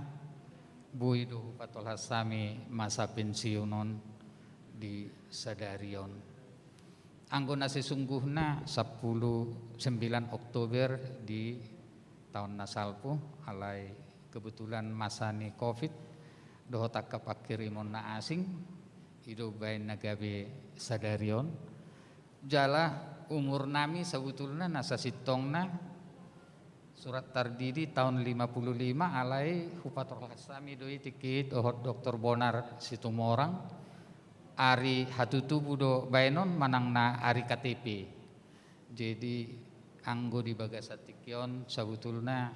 boi do hupatolhas hami masa pensiun on di sadari on. Anggo na sesungguhna sampulu sembilan Oktober di taon na salpu, alai kebetulan masa ni covid dohot angka pangkirimon na asing, i do umbahen na gabe sadari on. Jala umur nami sabutulna na sasintongna surat tardidi taon lima pulu lima, alai hupatolhas hami do i tingki i dohot Doktor Bonar Situmorang, ari hatutubu do baenon manang na ari K T P. Jadi anggo di bagasan tingki on sabutulna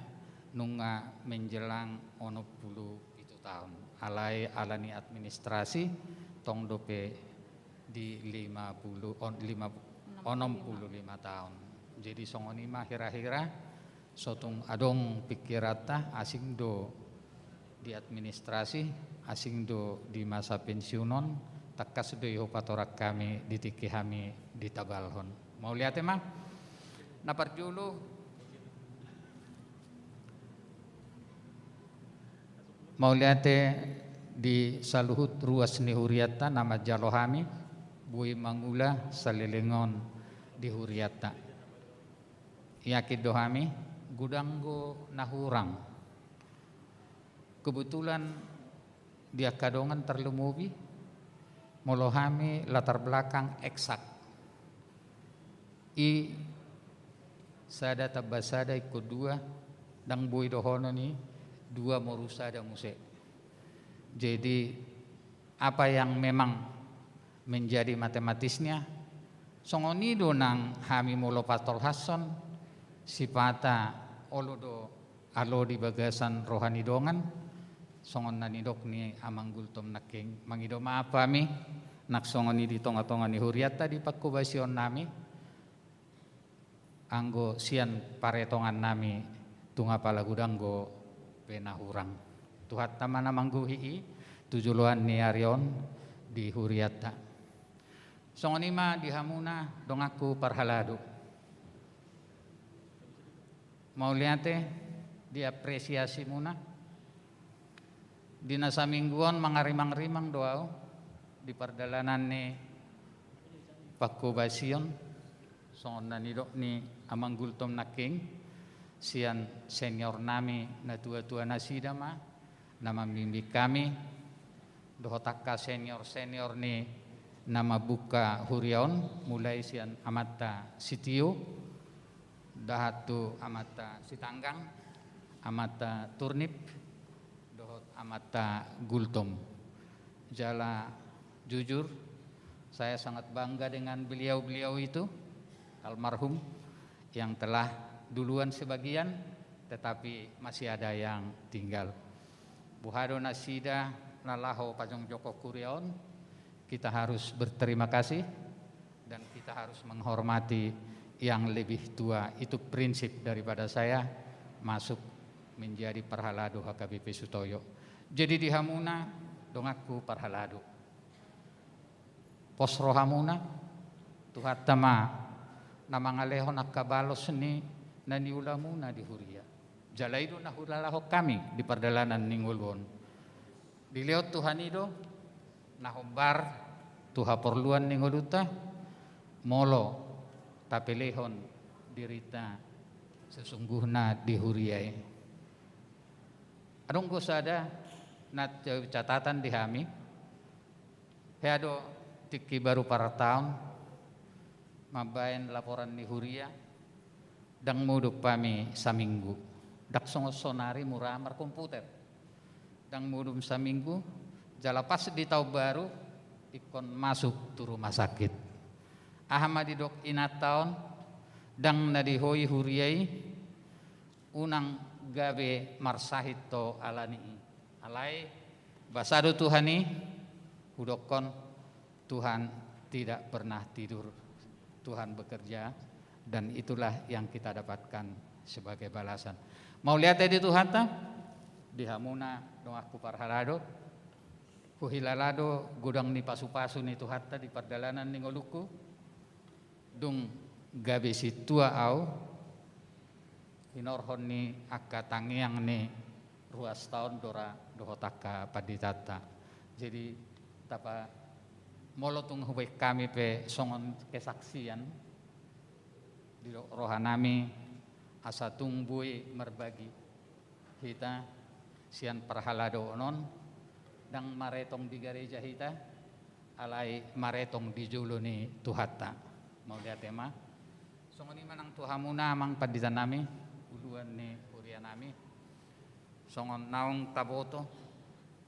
nunga menjelang onom pulu pitu taon. Alai ala ni administrasi tong dope di lima pulu, on-, lima, onom pulu lima taon. Jadi songon i ma hira-hira so tung adong pingkiranta, asing do di administrasi, asing do di masa pensiun on, tangkas do i hupatorang hami di tingki hami ditabalhon. Mauliate ma. Na parjolo, mauliate di saluhut ruas ni hurianta na manjalo hami boi mangula saleleng on di hurianta. Yakin do hami, godang do na hurang. Kebetulan di angka dongan tarlumobi, molo hami latar belakang eksak. I sada tambah sada ingkon dua, ndang boi dohonon i dua moru sada muse. Jadi apa yang memang menjadi matematisnya, songon i do nang hami molo patolhashon, sipata olo do alo di bagasan roha ni dongan, songon na nidok ni Amang Gultom nangkin, mangido maaf hami, nang songon i di tonga-tonga ni hurianta di pangkobasion nami, anggo sian paretongan nami tung apala godang do pe na hurang. Tuhanta ma na manggohi i tu joloan ni ari on di hurianta. Songon i ma di hamuna donganku parhalado. Mauliate di apresiasimuna. Di na saminggu on mangarimang-rimang do au di pardalanan ni pangkobasion, songon na nidok ni Amang Gultom nangkin, sian senior nami na tua-tua nasida ma na mambimbing hami, dohot angka senior-senior ni na mambuka huria on, mulai sian amanta Sitio, dahat tu amanta Sitanggang, amanta Turnip, dohot amanta Gultom. Jala jujur, saya sangat bangga dengan beliau-beliau itu, almarhum, yang telah duluan sebagian, tetapi masih ada yang tinggal. Boha do nasida na laho pajongjongkon huria on, kita harus berterima kasih dan kita harus menghormati yang lebih tua. Itu prinsip daripada saya masuk menjadi parhalado H K B P Sutoyo. Jadi di hamuna, donganku parhalado, pos rohamuna, Tuhanta ma na mangalehon angka balos ni na niulamuna di huria. Jala i do na hulalahon hami di pardalanan ni ngolu on. Dilehon Tuhan i do na hombar tu haporluan ni ngolunta, molo tapelehon dirinta sesungguhna di huria i. Adong do sada na catatan di hami, hea do tingki baru partaon mambaen laporan ni huria, ndang modom hami saminggu. Ndang songon saonari mura markomputer. Ndang modom saminggu, jala pas di taon baru ingkon masuk tu rumah sakit. Aha ma didok inanta on, ndang na dihoi huria i, unang gabe marsahit ho alani i. Alai basa do Tuhan i, hudokkon, Tuhan tidak pernah tidur, Tuhan bekerja, dan itulah yang kita dapatkan sebagai balasan. Mauliate di Tuhanta, di hamuna donganku parhalado, huhilala do godang ni pasupasu ni Tuhanta di pardalanan ni ngolungku, dung gabe sintua au, hinorhon ni angka tangiang ni ruas taon do ra dohot angka panditanta. Jadi, tapa, molo tung hubaen hami pe songon kesaksian, didok rohanami asa tung boi marbagi hita sian parhaladoon on, ndang maretong di gareja hita, alai maretong di jolo ni Tuhanta. Mauliate ma. Songon i ma nang tu hamuna amang panditanami, uluan ni hurianami. Songon naung taboto,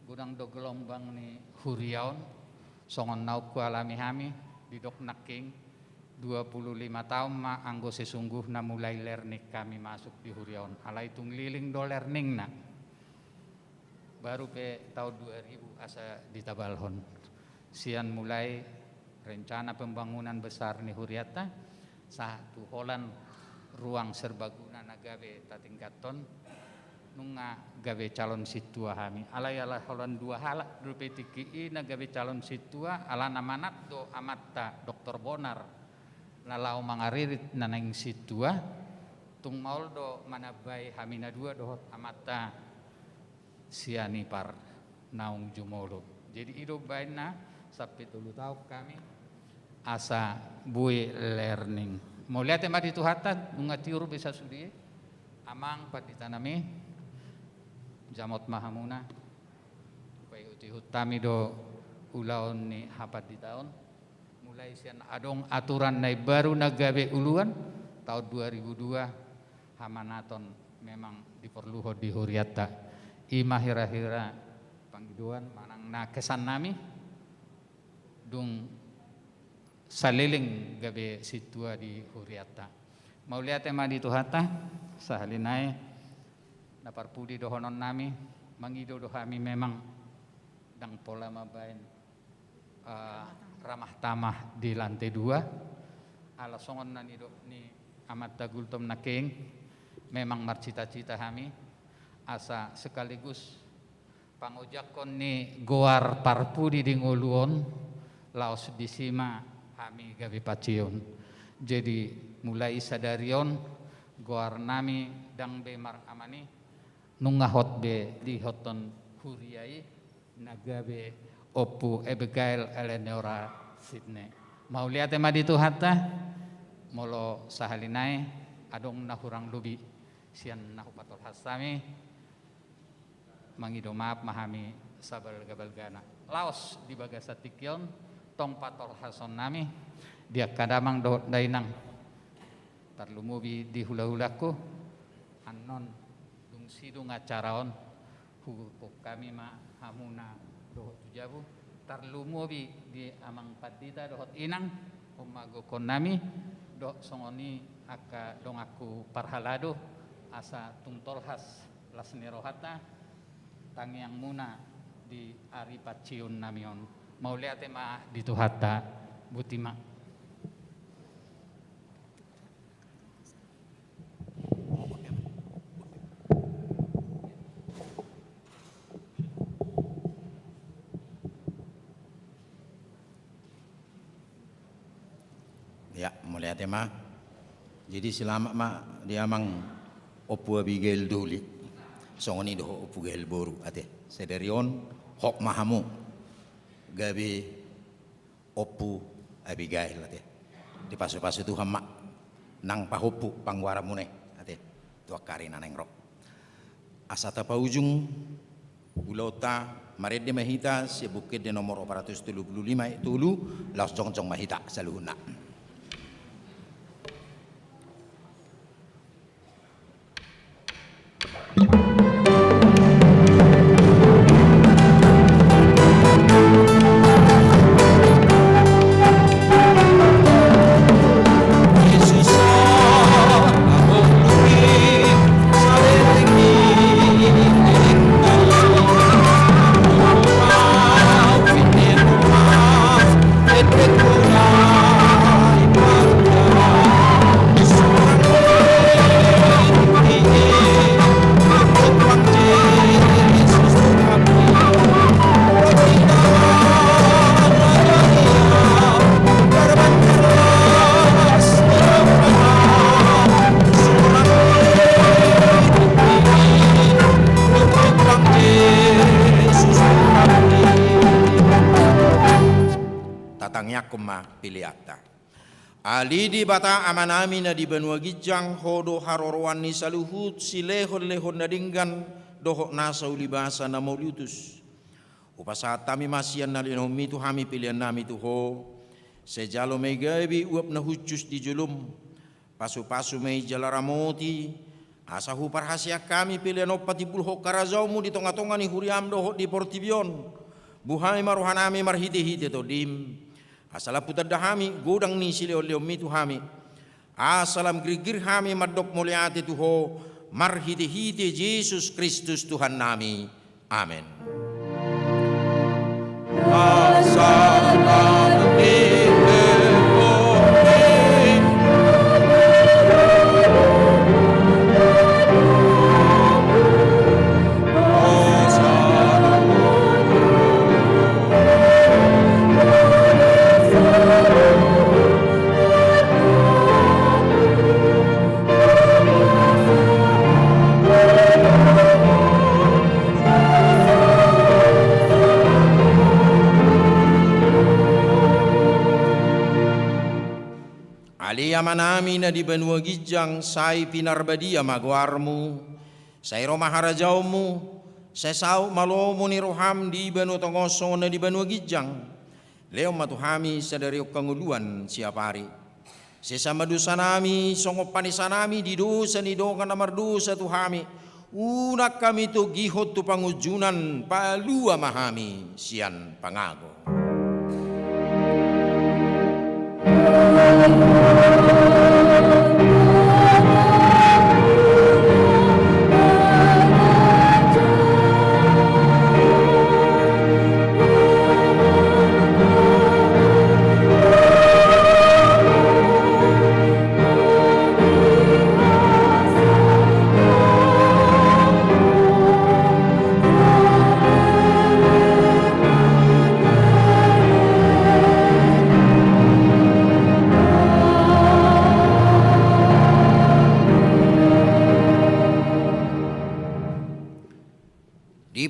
godang do gelombang ni huria on, songon naung hualami hami, didok nangkin, dua puluh lima taon ma anggo sesungguhna mulai learning hami masuk di huria on. Alai tung liling do learningna. Baru pe taon dua ribu asa ditabalhon. Sian mulai rencana pembangunan besar ni hurianta, sahat tu holan ruang serbaguna na gabe tatingkathon, nunga gabe calon sintua hami. Alai ala holan dua halak dope tingki i na gabe calon sintua, alana manat do amanta Doktor Bonar na laho mangaririt na naeng sintua, tung maol do manambai hami na dua dohot amanta Sianipar naung jumolo. Jadi i do umbaen na sampe tolu taon hami asa boi learning. Mauliate ma di Tuhanta, nunga tiur be sasude, amang panditanami, jamot ma hamuna, paihut-ihut hami do ulaon ni hapanditaon. Mulai sian adong aturan na imbaru na gabe uluan, taon dua ribu dua, hamanaton memang diporluhon di hurianta. I ma hira-hira pangidoan manang na kesannami, dung saleleng gabe sintua di hurianta. Mauliate ma di Tuhanta, sahali nai na parpudi dohononnami, mangido do hami memang ndang pola mambaen eh, ramah tamah di lantai dua. Ala songon na nidok ni amanta Gultom nangkin, memang marcita-cita hami asa sekaligus pangojakhon ni goar parpudi di ngolu on, laos disi ma hami gabe pacion. Jadi mulai sadari on, goarnami Jang be maramanami, nunga hot be diihuthon huria i, na gabe Ompu Abigail Eleonora Sidney. Mauliate ma di Tuhanta. Molo sahali nai adong na hurang lobi sian na hupatolhas hami, mangido maaf ma hami sabalgabalgana. Laos di bagasan tingki on, tong patolhasonnami di angka damang dohot dainang, tarlumobi di hulahulangku. Annon dung sidung acara on, hugokhon hami ma hamuna dohot tu jabu, tarlumobi di amang pandita dohot inang on ma gokhonnami, dohot songon i angka donganku parhalado, asa tung tolhas las ni rohanta tangiangmuna di ari pansionnami on. Mauliate ma di Tuhanta. Boti ma. Ya, mauliate ma. Jadi selamat ma di amang Ompu Abigail Doli. Songon i dohot Ompu Gail boru, ate. Sadari on, hot ma hamu gabe Ompu Abigail, ate. Dipasupasu Tuhan ma nang pahompu panggoaranmuna i, ate. Tu angka ari na naeng ro. Asa tapaujung ulaonta, marende ma hita sian Buku Ende nomor opat ratus tolu pulu lima ayat tolu, laos jongjong ma hita saluhutna. Tatangiangkon ma peleanta. Ale Debata Amanami na di banua ginjang, Ho do haroroan ni saluhut silehonlehon na denggan dohot nasa ulibasa na mauliutus. Hupasahat hami ma sian na lehononMi tu hami peleannami tu Ho. Sai jalo ma i gabe uap na hushus di jolom. Pasupasu ma i jala ramoti, asa huparhaseang hami pelean on patimbulhon harajaonMu di tongatonga ni huriaM dohot di portibi on. Buhai ma rohanami marhitehite TondiM, asa lampu tanda hami godang ni silehonlehonMi tu hami, asa lam girgir hami mandok mauliate tu Ho, marhitehite Jesus Kristus Tuhannami. Amen. Ale Amanami na di banua ginjang, sai pinarbadia ma goarMu, sai ro ma harajaonMu, sai saut ma lomo ni rohaM di banua tonga on songon na di banua ginjang. Lehon ma tu hami sadari on hangoluan siapari. Sesa ma dosanami songon panesanami di dosa ni dongan na mardosa tu hami. Unang hami togihon tu pangunjunan, palua ma hami sian pangago.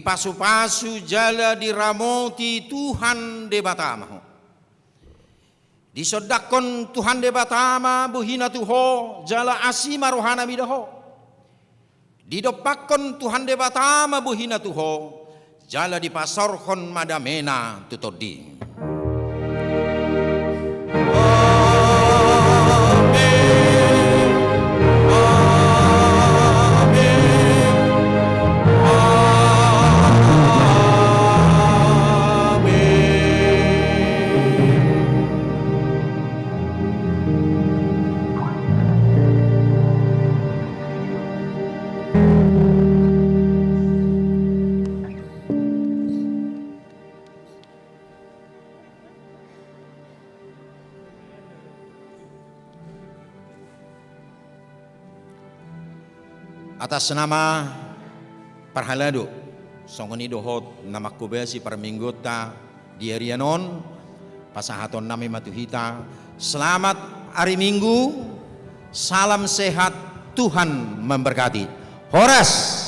Dipasupasu jala diramoti Tuhan Debata ma ho. Disondangkon Tuhan Debata ma bohina tu ho, jala asi ma rohana mida ho. Didompakkon Tuhan Debata ma bohina tu ho, jala dipasaorhon ma damena tu tondim. Amen. Amen. Amen. Atas nama parhalado, songon i dohot na manghobasi parmingguonta di arian on, pasahaton nami ma tu hita, selamat hari Minggu, salam sehat, Tuhan memberkati. Horas.